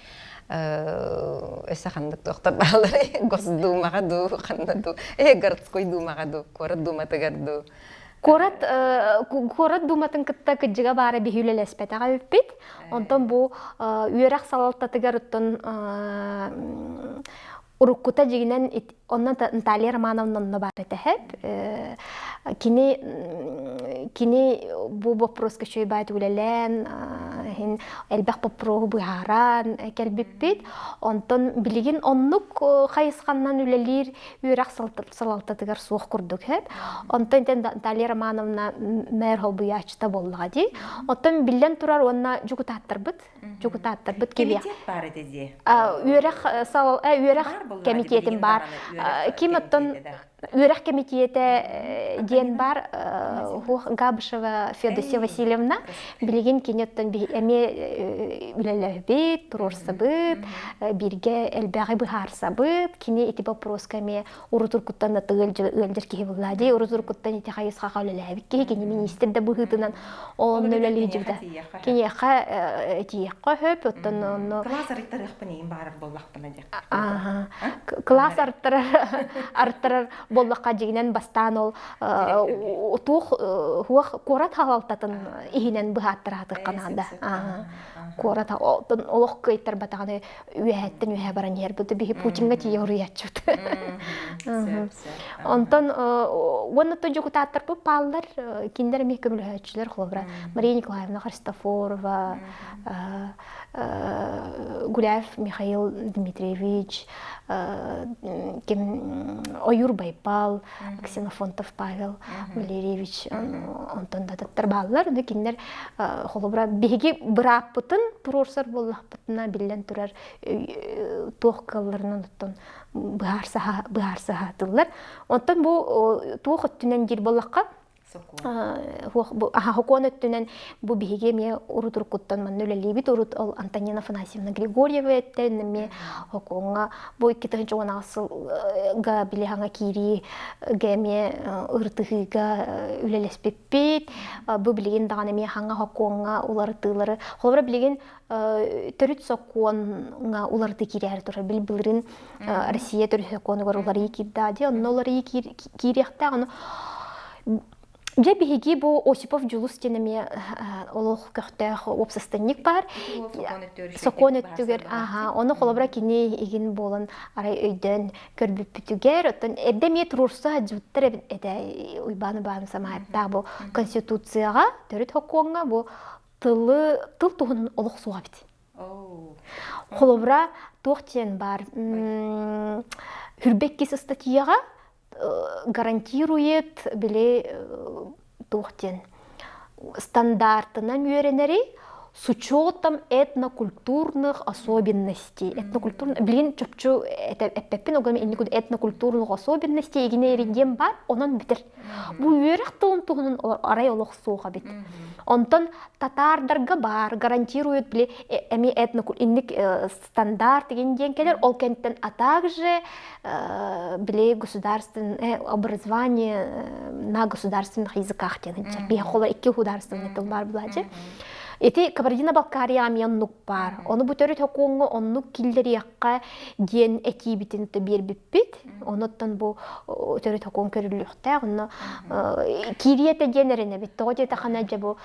өссө ханнык туохтар баалларый? Госдумаҕа дуу, ханна дуу, городской думаҕа дуу, куорат думатыгар дуу? Куорат куорат дууматын кытта кыдьыга баара биһи үлэлэспэтэх эбиппит. Онтон бу үөрэх салалтатыгар оттон уруккута дьигинэн онно Наталья Романовна онно баар этэ Кини кини бу боппуруоска үчүгэй баайт үлэлээн иһин элбэх боппуруоһу быһааран кэлбиппит. Онтон билигин оннук хайысханнан үлэлиир үөрэх салалтатыгар суох курдук һэп. Онтон итин Наталья Романовна мэр холбуйааччыта буоллаҕа дии. Оттон биллэн турар уонна дьокутааттарбыт дьокутааттарбыт Кэмитиэт баар этэ дии. Үөрэх сал үөрэх кэмитиэтин баар. Ким оттон үөрэх кэмитиэтэ диэн бар Габышева Феодосия Васильевна билигин кини оттон эмиэ эмиэ үлэлэһэбит, туруорсабыт, бииргэ элбэҕи быһаарсабыт. Кини ити боппуруоска эмиэ урут-уруккуттан да ыалдьар киһи буолла дии. Урут-уруккуттан ити хайысхаҕа үлэлээбит киһи, кини миниистир да быһыытынан онно үлэлии сылдьыбыта. Киниэхэ тиийиэххэ сөп, оттон онно Кылаас арыйтарыахпын иһин баарар буоллахпына диэх. Ааха. Кылаас арыттарар арыттарар буоллахха дьигинэн бастаан ол туох хуох куорат халалтатын иһинэн быһааттараатыхха наада. Куорат олох кыайтарбатаҕына үөһэттэн үөһэ баран иһэр бу биһи Путиҥҥа тиийэ уруйааччыбыт. Онтон уонна то дьокутааттарбыт бааллар, кинилэр эмиэ көмөлөһөөччүлэр холобура Мария Николаевна Христофорова, Гуляев Михаил Дмитриевич, ким Ойур Байбал, Ксенофонтов Павел Валерьевич онтон да атыттар бааллар. Ону кинилэр холобура биһиги бырааппытын туруорсар буоллахпытына биллэн турар туох кыалларынан оттон быһаарсаһаатыллар. Онтон бу туох өттүнэн диир буоллахха Сокуон өттүнэн бу биһиги эмиэ урут уруккуттан манна үлэлиибит. Урут ол Антонина Афанасьевна Григорьева эттэн эмиэ сокуоҥҥа бу 2018 сылга били хаҥа киириигэ эмиэ ырытыһыыга үлэлэспиппит. Бу билигин даҕаны эмиэ хаҥа сокуоҥҥа уларытыылары холобура билигин төрүт сокуоҥҥа уларытыы киирээри турар. Били былырыын Россия төрүт сокуонугар уларыйыы киирдэ дии, онно уларыйыы киириэхтээх. Ону Дьэ биһиги бу Осипов Дьулус диэн эмиэ олох көхтөөх уопсастынньык баар. Сокуон өттүгэр аха, ону холобура кини игин буолан арай өйдөөн көрбүппүтүгэр, оттон эрдэ эмиэ туруорса сылдьыбыттар этэ Уйбаан Уйбаан Самаевтаах бу Конституцияҕа, төрүт сокуоҥҥа бу тылы тыл туһунан олох суох эбит. Холобура, туох диэн баар Хүрбэккис ыстатыйаҕа гарантирует били туох диэн стандартынан үөрэнэри с учетом этнокультурных особенностей. Этнокультурных, билин чопчу эппэппин, ол гынан инник этнокультурных особенностей игине диэн бар, онон бүтэр. Бу үөрэх тылын туһунан арай олох суох эбит. Онтон татаардарга баар гарантируют били эми этно инник стандарт деген диэн кэлэр ол кэнтэн а также били государственное образование на государственных языках диэн биһи хола икки государственный тыл бар булаачы Ити Кабардино-Балкария эмиэ оннук баар. Ону бу төрүт хокуоҥҥа оннук киллэриэххэ диэн этиибитин биэрбиппит. Онуттан бу төрүт хокуон көрүллүөхтээх. Онно киириэ этэ диэн эрэнэбит. Тоҕо диэтэххинэ дьэ бу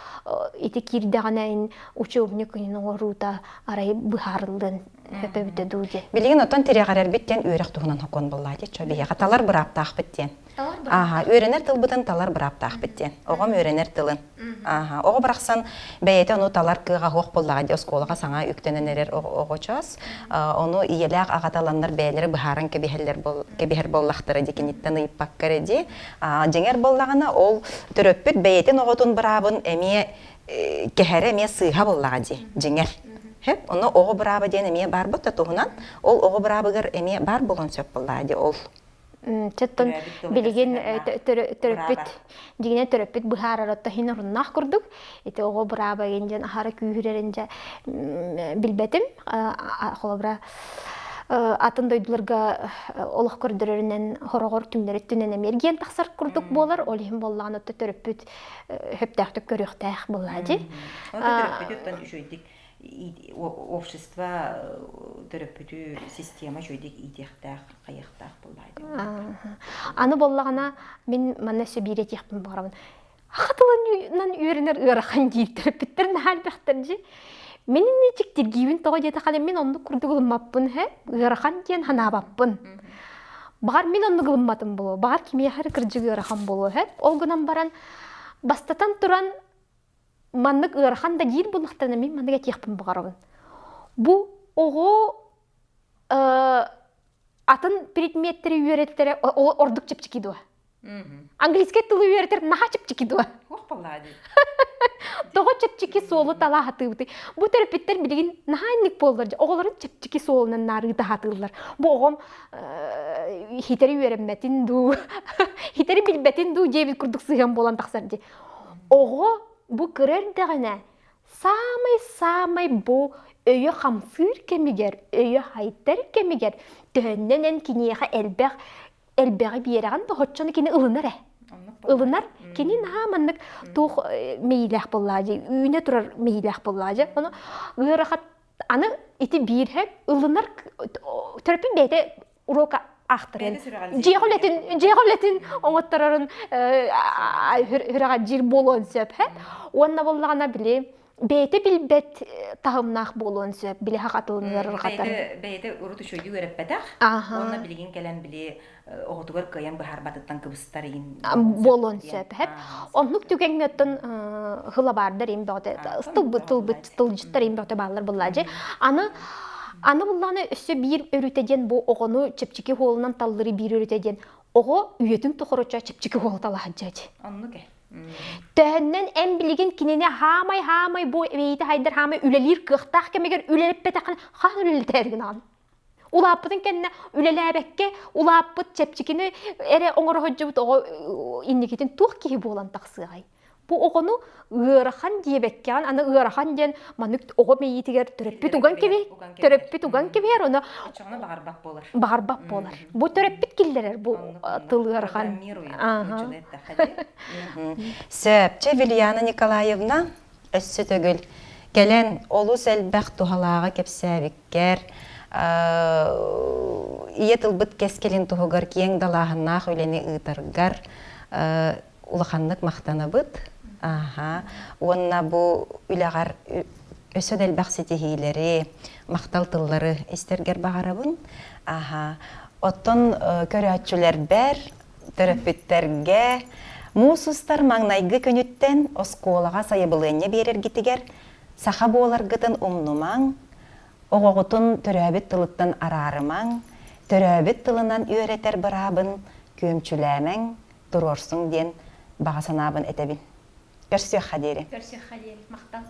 ити киирдэҕинэ учебник оҥоруута арай быһаарыллыан сөп дуу диэн. Билигин оттон тирэҕирэрбит диэн үөрэх туһунан хокуон буоллаа диэччи. Биһиэхэ талар бырааптаахпыт диэн. Ааһа, үөрэнэр тылбытын талар бырааптаахпыт диэн. Оҕом үөрэнэр тылын. Ааһа, оҕо барахсан бэйэтэ ону талар кыаҕа суох буоллаҕа дии оскуолаҕа саҥа үктэнэн эрэр оҕочоос. Ону ийэлээх аҕата ыланнар бэйэлэрэ быһааран кэбиһэллэр кэбиһэр буоллахтара дии киниттэн ыйыппакка эрэ дии. Дьиҥэр буоллаҕына ол төрөппүт бэйэтин оҕотун быраабын эмиэ кэһэрэ эмиэ сыыһа буоллаҕа дии дьиҥэр. Хөп, ону оҕо бырааба диэн эмиэ баарбыт да туһунан ол оҕо быраабыгар эмиэ баар буолуон сөп буоллаҕа дии ол Чөттөн билигин төрөппүт дьигинэ төрөппүт быһаарар отто иһин оруннаах курдук ити оҕо бырааба диэн аһара күүһүрэрин дьэ билбэтим холобура атын дойдуларга олох көрдөрөрүнэн хороҕор түҥнэри түнэн эмиэ эргийэн тахсар курдук буолар ол иһин буоллаҕына отто төрөппүт сөптөөхтүк көрүөхтээх буоллаа дии төрөппүт үчүгэйдик общество төрөппүтү система үчүгэйдик иитиэхтээх хайыахтаах буоллаа Аны буоллаҕына мин манна өссө биир этиэхпин баҕарабын. Саха тылынан үөрэнэр ыарахан диир төрөппүттэр наһаа элбэхтэр дии. Мин дьиктиргиибин тоҕо диэтэххинэ мин оннук курдук ылыммаппын һэ ыарахан диэн санаабаппын. Баҕар мин оннук ылымматым буолуо, баҕар кимиэхэ эрэ кырдьык ыарахан буолуо һэ. Ол гынан баран бастатан туран маннык ыарахан да диир буоллахтарына мин маннык этиэхпин баҕарабын. Бу оҕо атын предметтэри үөрэттэрэ ордук чэпчэки дуо? Английский тылы үөрэтэр наһаа чэпчэки дуо? Тоҕо чэпчэки суолу талаа сатыыбытый? Бу төрөппүттэр билигин наһаа инник буоллар оҕолорун чэпчэки суолунан наарыыта сатыыллар. Бу оҕом хитэри үөрэммэтин дуу, хитэри билбэтин дуу диэбит курдук сыһыан буолан тахсар дии. Оҕо бу кыра эрдэҕинэ. Саамай-саамай бу өйө хамсыыр кэмигэр, өйө хайдар кэмигэр төһөннөн эн киниэхэ элбэх элбэҕи биэрэҕин да оччону кини ылынар ээ. Ылынар. Кини наһаа маннык туох мэйиилээх буоллаа дии, үүнэ турар мэйиилээх буоллаа дии. Ону ыарахат аны ити биирһэ ылынар төрөппүт бэйэтэ уруок аахтарын дьиэҕэ үлэтин дьиэҕэ үлэтин оҥотторорун сүрэҕэлдьиир буолуон сөп уонна буоллаҕына били бэйэтэ билбэт таһымнаах буолуон сөп били хахатылыннар ырҕатар бэйэтэ урут үчүгэйдик үөрэппэтэх уонна билигин кэлэн били оҕотугар кыайан быһаарбатыттан кыбыстар иин буолуон сөп оннук түгэҥҥэ оттон хылабаардар им бөҕөтө тылбыт тылбыт тылдьыттар им бөҕөтө бааллар буллаадьы аны аны буллааны өссө биир өрүтэ диэн бу оҕону чэпчэки хуолунан таллыры биир өрүтэ диэн оҕо үйэтин тухарыча чэпчэки хуол талаһадьаадьы оннук э Төһөннөн эн билигин кинини хаамай-хаамай бу эбэйитэ хайдар хаамай үлэлиир кыахтаах кэмигэр үлэлэппэтэххинэ хаһан үлэлэтээргин аҕын Улааппытын кэннэ үлэлээбэккэ улааппыт чэпчэкини эрэ оҥоро сылдьыбыт оҕо инникитин туох киһи буолан тахсыаҕай? Бу оҕону ыарахан диэбэккэҕин, аны ыарахан диэн маннык оҕо мэйиитигэр төрөппүт уган кэбиһ, төрөппүт уган кэбиһэр, ону Оччоҕуна баҕарбат буолар. Баҕарбат буолар. Бу төрөппүт киллэрэр бу тыл ыарахан. Сөп. Чэ, Вильяна Николаевна, Өссө төгүл кэлэн олус элбэх туһалааҕы кэпсээбиккэр, ийэ тылбыт кэскилин туһугар киэҥ далааһыннаах үлэни ыытаргар улаханнык махтанабыт. Аха. Уонна бу үлэҕэр өссө да элбэх ситиһиилэри, махтал тыллары истэргэр баҕарабын. Аха. Оттон көрөөччүлэрбэр Төрөппүттэргэ муус устар маҥнайгы күнүттэн оскуолаҕа сайабылыанньа биэрэргитигэр саха буоларгытын умнумаҥ, оҕоҕутун төрөөбүт тылыттан араарымаҥ, төрөөбүт тылынан үөрэтэр быраабын күөмчүлээмэҥ, туруорсуҥ диэн баҕа санаабын этэбин. Көрсүөххэ диэри. Көрсүөххэ диэри. Махтал.